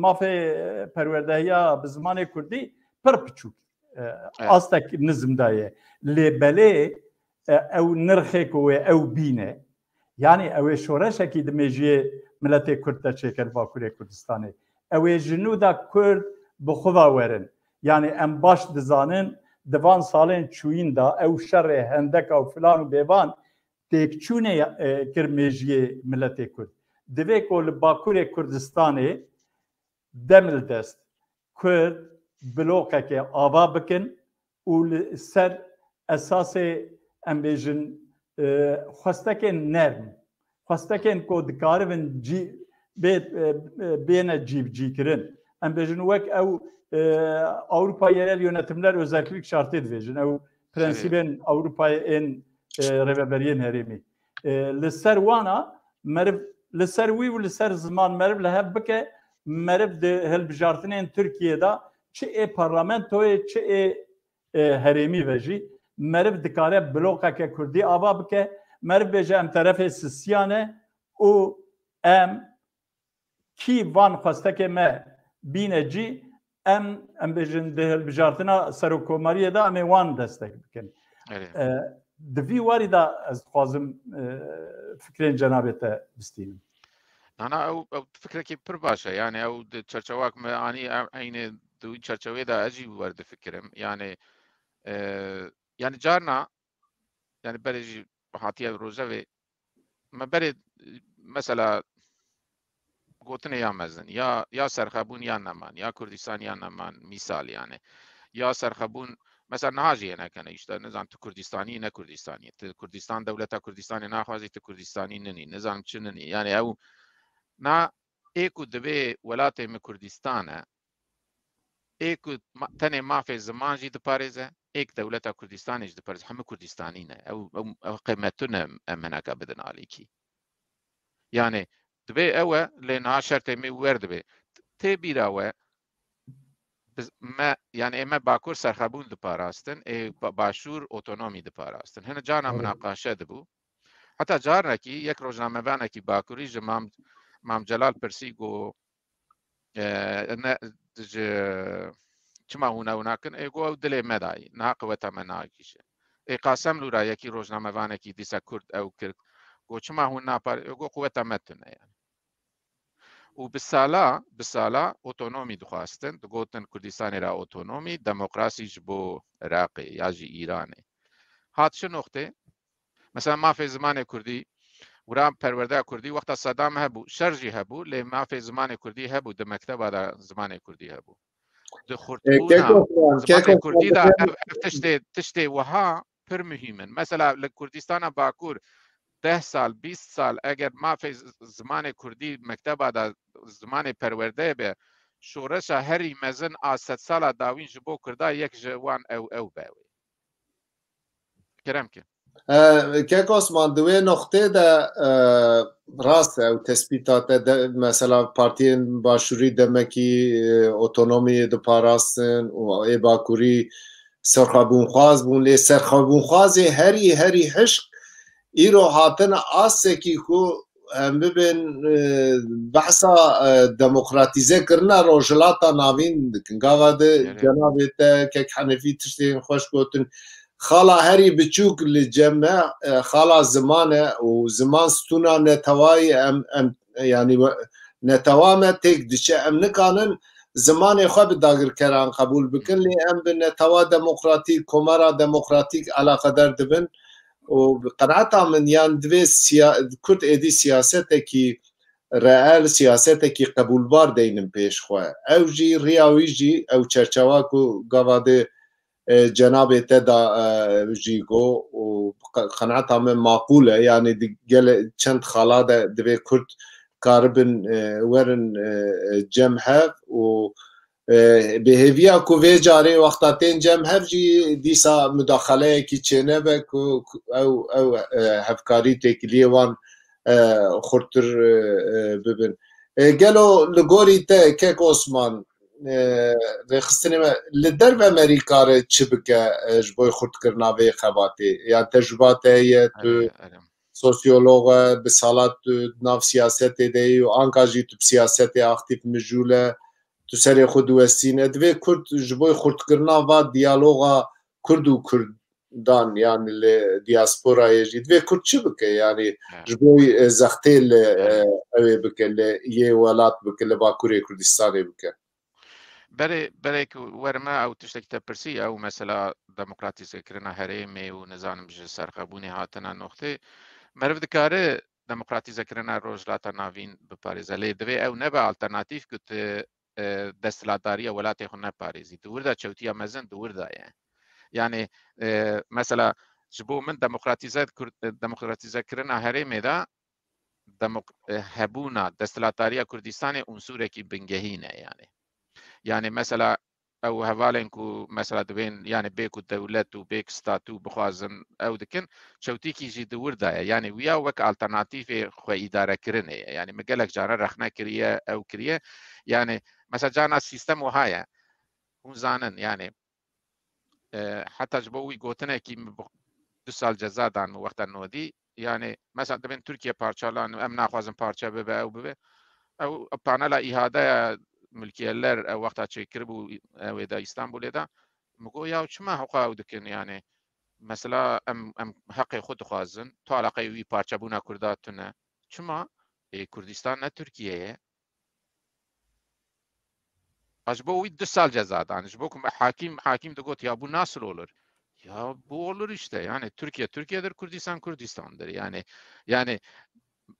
mafê perwerdehiya bi zimanê kurdî pir piçûk, e, Evet. astek nizm de ye. Lê belê, e, ew nirxê ku wê ew bîne, yani ew ê şoreşekî di mêjiyê miletê Kurd de çêke li Bakurê Kurdistanê. Ew ê ji nû de Kurd bi xwe ve werin. Yani em baş dizanin, di van salên çûyîn de ew şerê hendeka û filan û bêvan, têkçûnê e, kir mêjiyê miletê Kurd. Divê ku li Bakurê Kurdistanê demildest Kurd bloqeke ava bikin û li ser esasê, em bêjin, e, xwestekên nerm, xwestekên ku dikaribin cî-, bê, e, e, bêne cîbicîkirin. Em bêjin wek ew, e, Avrupa Yerel Yönetimler Özellik Şartı dibêjin. Ew prensîbên Ewropayê ên, e, rêveberiyên herêmî. E, li ser wana meriv, li ser wî û li ser ziman meriv li hev bike, meriv di hilbijartinên Tirkiyê de çi ê parlamentoyê, çi ê, e, herêmî ve jî meriv dikare bloqeke kurdî ava bike, meriv bêje em terefê sisiya ne û em kî van xwestekê me bîne cî, em, em bêjin di hilbijartina serokkomariyê de em ê wan destek bikin. Erê. E, di vî warî de ez dixwazim, e, fikrên cenabê te bistînim. Nana, ew, ew fikrekî pir baş e. Yani ew di çerçewak me anî, ew eynê di wî çerçewê de ez jî werdifikirim. Yani, e, yani carna, yani berê jî hatiye rojevê me berê, mesela, gotinê ya mezin, ya, ya serxebûn ya neman, ya Kurdistan ya neman, mîsal yani. Ya serxebûn, mesela niha jî yê nekene, işte, nizam tu Kurdistanî, ne Kurdistanî. Tu Kurdistan, dewleta Kurdistanê naxwazî, tu Kurdistanî ninî, nizam çi ninî. Yani ew, na ê ku divê welatê min Kurdistan e, ê ku ma-, tenê mafê ziman jî diparêze, ê ku dewleta Kurdistanê jî diparêze, hemû Kurdistanî ne. Ew, ew, ew qîmetû ne em hineka bidin alîkî. Yani, divê ew e, lê niha şertê me wer dibe. Tê bîra we, biz, me, yani ê me Bakur serxebûn diparastin, ê ba-, Başûr otonomî diparastin. Hine cana Evet. münaqaşe dibû. Heta carekî yek rojnamevanekî Bakurî ji Mam, Mam Celal pirsî, got, e, ne, ji, çima hûn ew nakin? Ê got, ew dilê me dayî, niha qiweta me nagihîşe. Ê Qasem Lûra, yekî rojnamevanekî dîsa Kurd, ew kir, got, çima hûn napar-, ê got, qiweta me tune ye. Û bi sala, bi sala otonomî dixwastin, digotin Kurdistanê re otonomî, demokrasî ji bo Iraqê ya jî Îranê. Hat çi noqtê? Mesela mafê zimanê kurdî, wira perwerdeya kurdî, wexta Sedam hebû, şer jî hebû, lê mafê zimanê kurdî hebû, di mekteba de zimanê kurdî hebû. Di E, xurtbûna Keko Osman, zimanê Keko kurdî Osman, de ev, ev tiştê, tiştê wiha pir muhîm in. Mesela li Kurdistana Bakur deh sal, bîst sal eger mafê z-, zimanê kurdî mekteba de zimanê perwerdeyê be, şoreşa herî mezin a sedsala dawîn ji bo kurda yek ji wan ew, ew be wê. Kerem ke. E, Kek Osman, di wê noqtê de, e, rast e, ew tespîta te de, mesela partiyên başûrî demekî, e, otonomiyê diparastin û ê bakurî serxwebûnxwaz bûn, lê serxwebûnxwazê herî, herî hişk îro hatin asekî ku em bibin, e, behsa, e, demokratîze kirina Rojhilata Navîn dikin. Gava de Gerek. Cenabê te Kek Henefî tiştên xweş gotin. Xala herî biçûk li cem me, e, xala ziman e û ziman stûna netewayî em, em, yanî we-, netewa me têk diçe. Em nikanin zimanê xwe bi dagirkeran qebûl bikin, lê em bi netewa demokratîk, komara demokratîk eleqedar dibin û bi qenaeta min, yan divê siya-, Kurd êdî siyasetekî reel, siyasetekî qebûlbar deynin pêş xwe. Ew jî, riya wî jî, ew çerçewa ku gava de, e, cenabê te da, e, jî got û qe-, qenaeta min maqûl e. Yanî di gele çend xala de divê Kurd karibin, e, werin, e, e, cem hev û, e, bi hêviya ku vê carê wexta tên cem hev jî dîsa mudaxaleyekî çênebe ku, ku ew, ew, e, hevkarî têkiliyê wan, e, xurtir, e, e, bibin. E, gelo li gorî te, Kek Osman, e, rêxistinê me li derve merî kare çi bike, e, ji bo xurtkirina vê xebatê? Yan tecrûba te heye, tu Erê, erê. sosyolog e, bi sala tu di nav siyasetê de yî û anka jî tu bi siyasetê aktîf mijûl e, tu serê xwe diwestîne. Divê Kurd ji bo xurtkirina va diyaloga Kurd û Kurdan, yani li diasporayê jî divê Kurd çi bike? Yani Evet. ji bo, e, zextê li, Evet. e, ew ê bike, li yê welat bike, li Bakurê Kurdistanê bike. Berê, berê ku werime ew tiştekî te pirsî, ew mesela demokratîzekirina herêmê û nizanim ji serxwebûnê hatina noxtê. meriv dikare demokratîzekirina Rojhilata Navîn biparêze. Lê divê ew nebe alternatîf ku tu, e, desthilatdariya welatê xwe neparêzî. Di wir de çewtiya mezin di wir de ye. Yani, e, mesela ji bo min demokratîze-, demokratîzekirina herêmê de demok-, e, hebûna desthilatdariya Kurdistanê unsurekî bingehîn e yani. Yani mesela ew hevalên ku mesela divên yani bê ku dewlet û bê ku statû bixwazin ew dikin, çewtîkî jî di wir de ye. Yani wiya wek alternatîfê xwe îdarekirinê ye. Yani min gelek caran rexne kiriye, ew kiriye. Yani mesela carna sîstem wiha ye. Hûn zanin yani, e, heta ji bo wî gotinekî min bi-, du sal ceza dan min wexta nodî. Yani mesela divên Tirkiye parçalan û em naxwazin parçe bibe, ew bibe. Ew panela îhadeya mulkiyeler ew wexta çêkiribû, ew ê de Îstanbulê de. Min got, ya çima heqa ew dikin yani? Mesela em, em heqê xwe dixwazin. Tu eleqeyê wî parçebûna Kurda tune. Çima? Ê, Kurdistan ne Tirkiye ye. Ha, ji bo wî du sal ceza dan. Ji bo ku me hakim, hakim digot, ya bu nasıl olur? Ya bu olur işte. Yani Türkiye Türkiye'dir, Kurdistan Kurdistan'dır. Yani, yani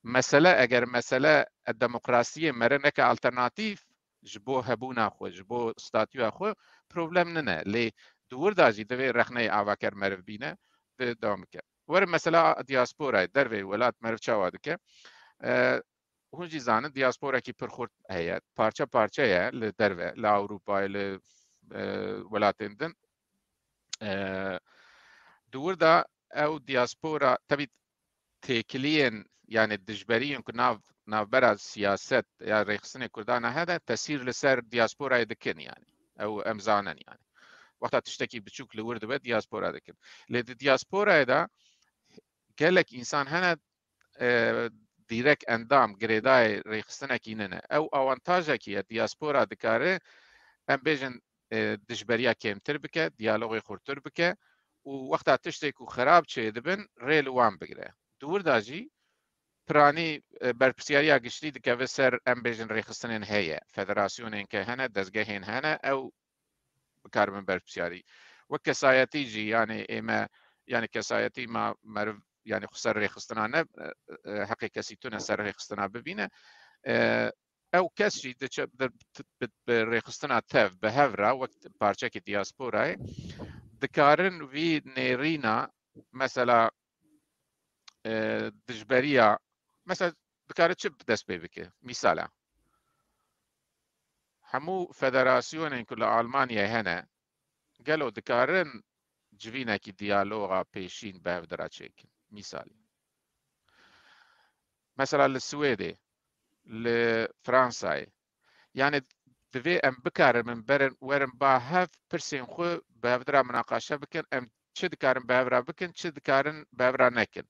mesele, eger mesele demokrasiyê mere neke alternatîf ji bo hebûna xwe, ji bo statûya xwe, problem nine. Lê di wir de jî divê rexneyê avaker meriv bîne, bi dewam bike. Were mesela diasporayê, derveyî welat meriv çawa dike? E, hûn jî zanin, diasporekî pir xurt heye. Parçe parçe ye li derve, li Ewropayê, li, e, welatên din. E, di wir de ew diaspora, tebî têkiliyên, yani dijberiyên ku nav, navbera siyaset ya rêxistinê Kurdan hene, tesîr li ser diasporayê dikin yani. Ew em zanin yani. Wexta tiştekî biçûk li wir dibe, diaspora dikin. Lê di diasporayê de gelek însan hene, e, dîrek endam, girêdayê rêxistinekî nine. Ew awantajekî ye, diaspora dikare, em bêjin, e, dijberiya kêmtir bike, diyalogê xurtir bike û wexta tiştê ku xirab çêdibin, rê li wan bigire. Di wir de jî piranî, e, berpirsiyariya giştî dikeve ser, em bêjin, rêxistinên heye, federasyonên ke hene, dezgehên hene, ew bikaribin berpirsiyarî. Wek kesayetî jî, yani ême, yani kesayetî ma meriv, yani xwe ser rêxistina ne, e, e, heqê kesî tune ser rêxistina bibîne. E, ew kes jî diçe, di, bi, bi rêxistina tev, bi hev re, wek parçekî diasporayê, dikarin vî nêrîna, mesela, e, dijberiya, mesela, dikare çi dest pê bike? Mîsala, hemû federasyonên ku li Almanyayê hene, gelo dikarin civînekî diyaloga pêşîn bi hev de re çêkin? Mîsalê, mesela li Swêdê, li Fransayê, yani divê em bikarin, min berin, werin ba hev pirsên xwe bi hev de re minaqeşe bikin, em çi dikarin bi hev re bikin, çi dikarin bi hev re nekin.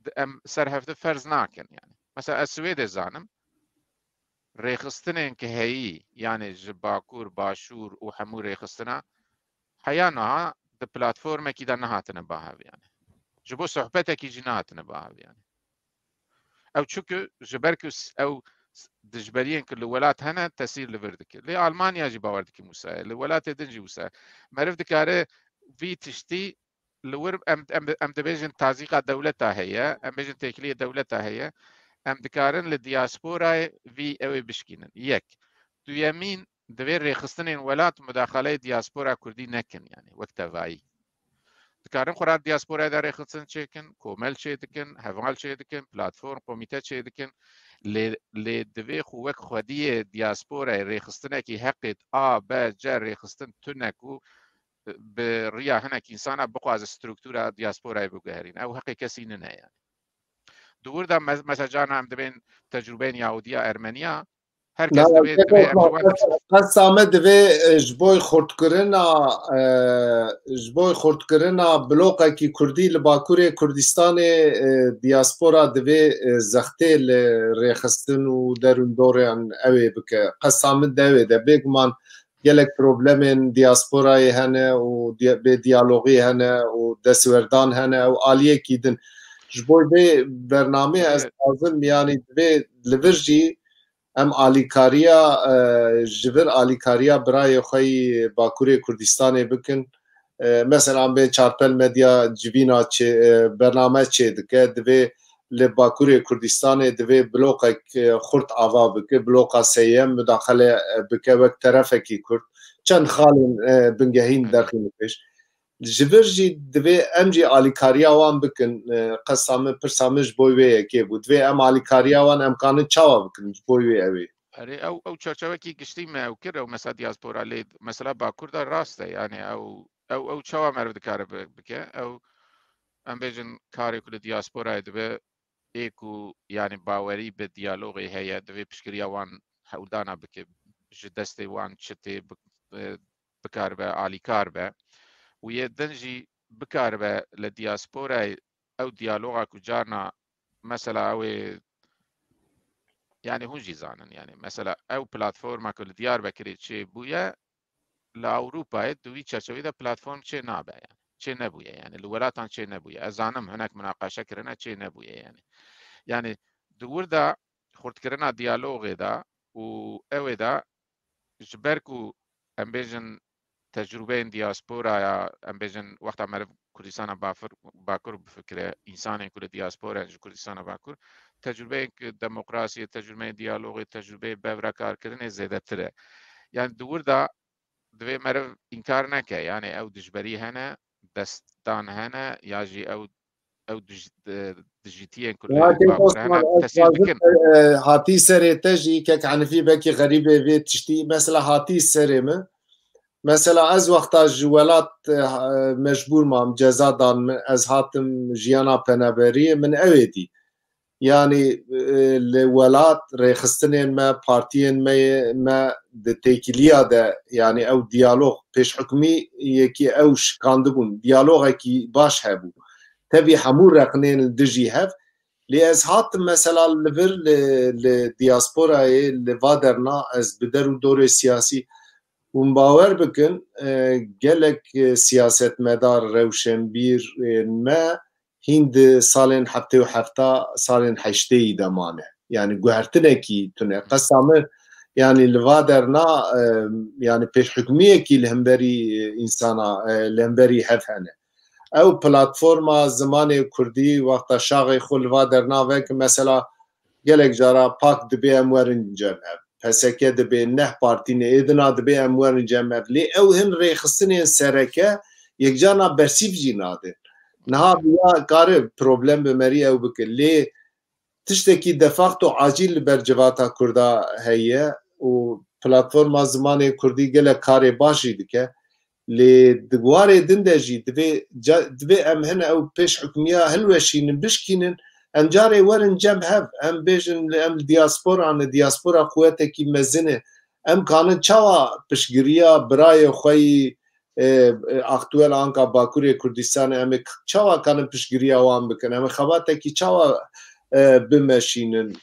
Di-, em ser hev de ferz nakin yani. Mesela ez Swêdê zanim, rêxistinên ki heyî, yani ji Bakur, Başûr û hemû rêxistina, heya niha di platformekî de nehatine ba hev yani. Ji bo sohbetekî jî nehatine ba hev yani. Ew çuku ji ber ku s-, ew s-, dijberiyên ku li welat hene tesîr li vir dike. Lê Almanya jî bawer dikim wisa ye. Li welatê din jî wisa ye. Meriv dikare vî tiştî li wir em, em, em dibêjin tazîqa dewleta heye, em bêjin têkiliyê dewleta heye. Em dikarin li diasporayê vî ew ê bişkînin. Yek. Duyemîn, divê rêxistinên welat mudaxaleyê diaspora kurdî nekin, yani wek tevayî. Dikarin xwe re diasporayê de rêxistin çêkin, komel çêdikin, heval çêdikin, platform, komîte çêdikin. Lê, lê divê xwe wek xwediyê diasporayê rêxistinekî heqê A, B, C rêxistin tune ku bi riya hinek însana bixwaze struktura diasporayê biguherîne. Ew heqê kesî nine yani. Di wir de me-, mesela carna em dibên tecrûbeyên Yahudiya, Ermeniya, her kes divê, divê em ji wan qesa me divê, e, ji bo xurtkirina, e, ji bo xurtkirina bloqekî kurdî li Bakurê Kurdistanê, e, diaspora divê, e, zextê li rêxistin û derûndorên ew ê bike. Qesa min de ew ê de. Bêguman gelek problemên diasporayê hene û di-, bê diyalogî hene û destwerdan hene û aliyekî din. Ji bo vê bernameyê ez dixwazim, yani divê li vir jî em alîkariya, e, ji vir alîkariya birayê xwe yî Bakurê Kurdistanê bikin. E, mesela bê Çarpel Medya civîna çê, e, bername çêdike, divê li Bakurê Kurdistanê divê bloqek, e, xurt ava bike, bloqa sêyem mudaxele, e, bike wek terefekî Kurd. Çend xalên, e, bingehîn derxîne pêş. Ji vir jî divê em jî alîkariya wan bikin. E, qesa min, pirsa min ji bo wê yekê bû. Divê em alîkariya wan em kanin çawa bikin ji bo wê ew ê? Erê, ew, ew çerçevekî giştî me ew kir, ew mesela diaspora lê, mesela Bakur de rast e, yani ew, ew, ew çawa meriv dikare bi-, bike? Ew, em bêjin karê ku li diasporayê dibe, ê ku, yani bawerî bi diyalogê heye, divê piştgiriya wan hewldana bike, ji destê wan çi tê bi-, bi-, bikaribe, alîkar be. Û yê din jî bikaribe li diasporayê ew diyaloga ku carna mesela ew ê, yani hûn jî zanin, yani mesela ew platforma ku li Diyarbekirê çêbûye, li Ewropayê di wî çerçeveyê de platform çê nabe, yani çê nebûye, yani li welatan çê nebûye. Ez zanim hinek munaqeşe kirine, çê nebûye yani. Yani di wir de xurtkirina diyalogê de û ew ê de ji ber ku em bêjin tecrûbeyên diasporaya, em bêjin wexta meriv Kurdistana Bafir-, Bakur bifikire, însanên ku li diaspora ji Kurdistana Bakur, tecrûbeyên ku demokrasiyê, tecrûbeyên diyalogê, tecrûbeyê bevrakarkirinê zêdetir e. Yani di wir de divê meriv înkar neke, yani ew dijberî hene, destdan hene, ya jî ew, ew dij-, di-, dijîtiyên ku li Ya kek Bakur hene, Osman, ez tesîr dixwazim, dikin. E, hatî serê te jî, kek Henifî, belkî xerîbê vê tiştî, mesela hatî serê min. Mesela ez wexta ji welat, e, ha-, mecbûr mam, ceza dan min, ez hatim jiyana penaberiyê, min ew ê dî. Yani, e, li welat rêxistinên me, partiyên me, me di têkiliya de, yani ew diyalog, pêşhukmiyekî ew şikandibûn, diyalogekî baş hebû. Tevî hemû rexnên li dijî hev, lê ez hatim mesela li vir li, li diasporayê, li va derna ez bi der û dorê siyasî, hûn bawer bikin, e, gelek, e, siyasetmedar, rewşenbîrên me hîn di salên heftê û hefta, salên heştêyî de mane. Yani guhertinekî tune. Qesa min, yani li va derna, e, yani pêşhukmiyekî li hemberî, e, însana, e, li hemberî hev hene. Ew platforma zimanê kurdî wexta şaxê xwe li va derna vek, mesela gelek cara pak dibê em werin cem hev. P S K dibê, neh partî ne, êdina dibê em werin cem hev. Lê ew hin rêxistinên sereke yekcana bersîv jî nadin. Niha ya kare problem bi merî ew bike. Lê tiştekî de facto acîl li ber civata Kurda heye û platforma zimanê Kurdî gelek karê baş jî dike. Lê di warê din de jî divê ca-, divê em hene ew pêşhukmiya hilweşînin, bişkînin. Em carê werin cem hev, em bêjin, em li diaspora ne, diaspora quwetekî mezin e. Em kanin çawa piştgiriya birayê xwe yî, e, e, aktuel anka Bakurê Kurdistanê, em ê k-, çawa kanin piştgiriya wan bikin? Em ê xebatekî çawa, e, bimeşînin?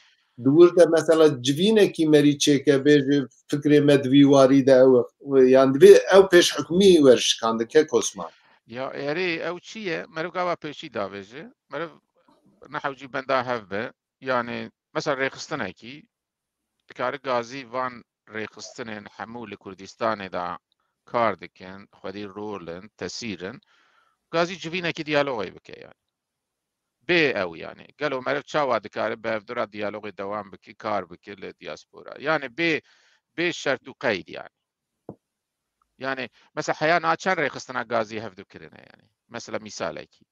Di wir de mesela civînekî merî çêke, bêje fikrê me di vî warî de ew e. Yan divê ew pêşhukmî werşikandin, kek Osman. Ya, erê, ew çi ye? Meriv gava pêşî davêje. Meriv nehewcî benda hev be. Yani, mesela rêxistinekî, dikare gazî van rêxistinên hemû li Kurdistanê de kar dikin, xwedî rol in, tesîr in. Gazî civînekî diyalogê bike yani. Bê ew yani. Gelo meriv çawa dikare bi hevdira diyalogê dewam bike, kar bike li diaspora? Yani bê, bê şert û qeyd yani. Yani mesela heya niha çend rêxistina gazî hevdu kirine yani. Mesela misalekî.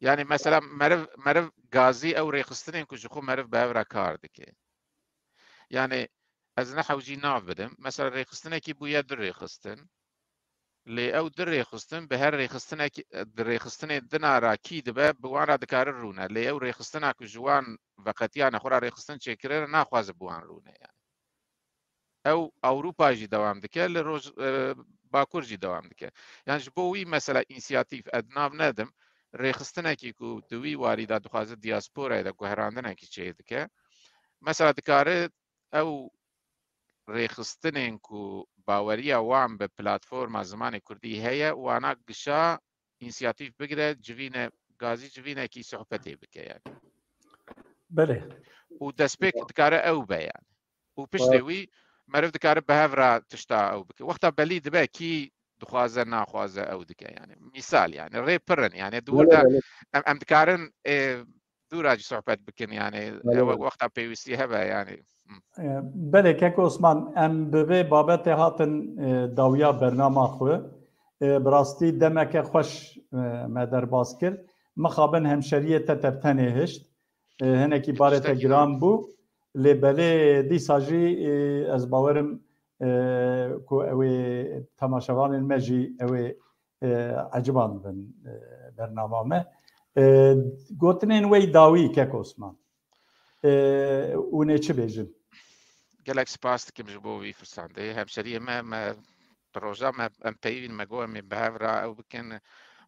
Yani mesela meriv, meriv gazî ew rêxistinên ku ji xwe meriv bi hev re kar dike. Yani ez nehewcî nav bidim. Mesela rêxistinekî bûye du rêxistin. Lê ew du rêxistin bi her rêxistinekî, di rêxistinê dina re kî dibe, bi wan re dikare rûne. Lê ew rêxistina ku ji wan veqetiyane, xwe re rêxistin çêkirine, naxwaze bi wan rûne yani. Ew Ewropa jî dewam dike, li roj, e, Bakur jî dewam dike. Yani ji bo wî mesela însiyatîf, ez nav nedim, rêxistinekî ku di wî warî de dixwaze diasporayê de guherandinekî çê dike. Mesela dikare ew rêxistinên ku baweriya wan bi platforma zimanê kurdî heye, wana gişa însiyatîf bigire, civîne, gazî civînekî sohbetê bike yani. Belê. Û destpêk dikare ew be yani. Û piştê wî meriv dikare bi hev re tişta ew bike. Wexta belî dibe kî dixwaze, naxwaze ew dike yani. Mîsal yani. Rê pir in yani. Di wir de em, em dikarin, e, dûra jî sohbet bikin, yani Belê, ew belê. wexta pêwîstî hebe, yani. Hmm. E, Belê kek Osman, em bi vê babetê hatin e, dawiya bernama xwe. E, bi rastî demeke xweş e, me derbas kir. Mixabin hemşeriyê te tevtenê hişt. E, hinekî barê te Tiştekî giran bû. Lê belê dîsa jî e, ez bawerim e, ku ew ê temaşevanên me jî ew ê e, eciban bin e, bernama me. E, gotinên we yî dawî kek Osman. E, hûn ê çi bêjin? Gelek spas dikim ji bo vî firsandê. Hemşeriyê me, me di roja me em peyivîn, me got em ê bi hev re ew bikin,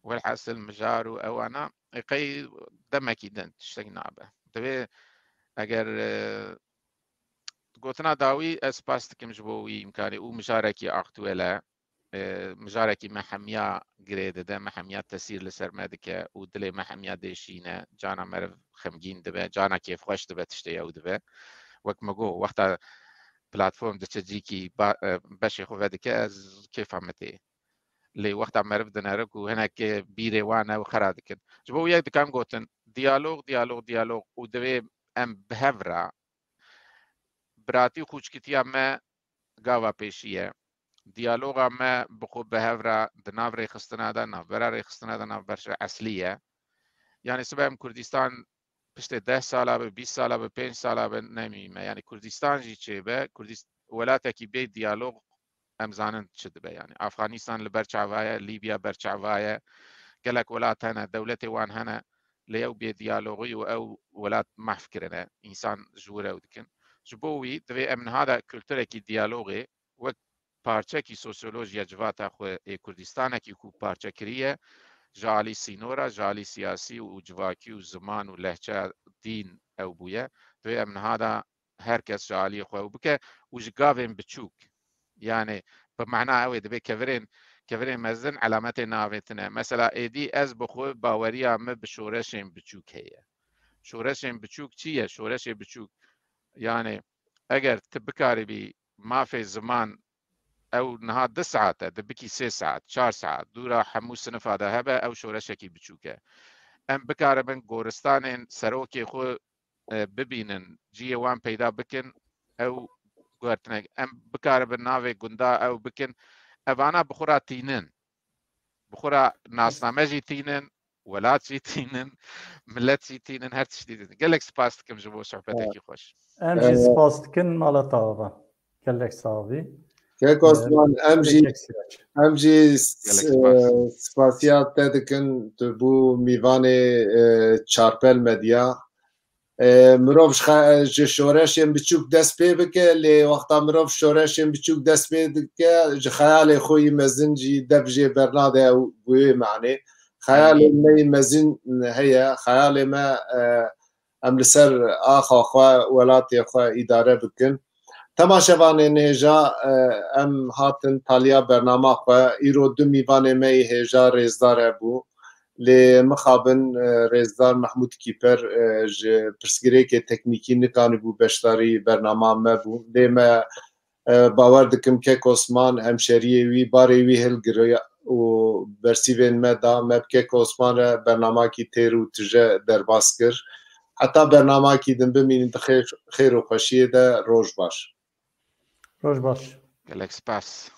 welhasil mijar û ewana, e, qey demekî din tiştek nabe. Divê eger e, gotina dawî ez spas dikim ji bo wî îmkanê û mijarekî aktuel e. E, mijarekî me hemiya girê dide, me hemiya tesîr li ser me dike û dilê me hemiya dê şîne. Cana meriv xemgîn dibe, cana kêfxweş dibe, tiştê ew dibe. Wek me got, wexta platform diçe cîkî ba-, e, beşê xwe vedike, ez kêfa me tê. Lê wexta meriv dinere ku hinek bîrê wan ew xera dikin. Ji bo wî yek dikan gotin, diyalog, diyalog, diyalog û divê em bi hev re biratî û xûçkitiya me gava pêşî ye. Diyaloga me bi xwe bi hev re di nav rêxistina de, navbera rêxistina de, navbera eslî ye. Yani sibe em Kurdistan piştê deh sala be, bîst sala be, pênc sala be nemî me. Yani Kurdistan jî çêbe, Kurdist-, welatekî bê diyalog em zanin çi dibe. Yani Afganistan li ber çava ye, Libya ber çava ye. Gelek welat hene, dewletê wan hene, lê ew bê diyalogî û ew welat mahf kirine. Însan ji wir ew dikin. Ji bo wî divê em niha de kulturekî diyalogê wek parçekî sosyolojiya civata xwe ê Kurdistanekî ku parçe kiriye, ji alî sînora, ji alî siyasî û civakî û ziman û lehçe, dîn ew bûye. Divê em niha de her kes ji aliyê xwe ew bike û ji gavên biçûk. Yani bi mana ew ê dibê kevirên, kevirên mezin elemetê navêtine. Mesela êdî ez bi xwe baweriya min bi şoreşên biçûk heye. Şoreşên biçûk çi ye? Şoreşê biçûk, yani eger tu bikaribî mafê ziman ew niha du saet e, tu bikî sê saet, çar saet, dûra hemû sinifa de hebe, ew şoreşekî biçûk e. Em bikaribin goristanên serokê xwe e, bibînin, cihê wan peyda bikin, ew guhertinek. Em bikaribin navê gunda ew bikin. Evana bi xwe re tînin. Bi xwe re nasname jî tînin, welat jî tînin, millet jî tînin, her tiştî tînin. Gelek spas dikim ji bo sohbetekî xweş. Em jî spas dikin mala te ava. Gelek sağ bî. Kek Osman, em jî Kek Sirac. Em jî s- Gelek spas. e, spasiya te dikin, tu bû mîvanê e, Çarpel Medya. E, mirov ji xe- ji şoreşên biçûk dest pê bike, lê wexta mirov şoreşên biçûk dest pê dike, ji xeyalê xwe yî mezin jî dev jê bernade ew bi wê manê. Xeyalê me yî mezin heye, xeyalê me e, em li ser axa xwe, welatê xwe îdare bikin. Temaşevanên hêja, e, em hatin taliya bernama xwe. Îro du mîvanê me yê hêja rêzdar hebû. Lê mixabin e, rêzdar Mehmûd Kîper e, ji pirsgirêkê teknîkî nikanîbû beşdarî bernama me bû. Lê me e, bawer dikim kek Osman hemşeriyê wî, barê wî hilgiriya û bersîvên me da. Me bi kek Osman re bernamakî têr û tije derbas kir. Heta bernamakî din bimînin di xêr, xêr û xweşiyê de. Roj baş. Roj baş. Gelek spas.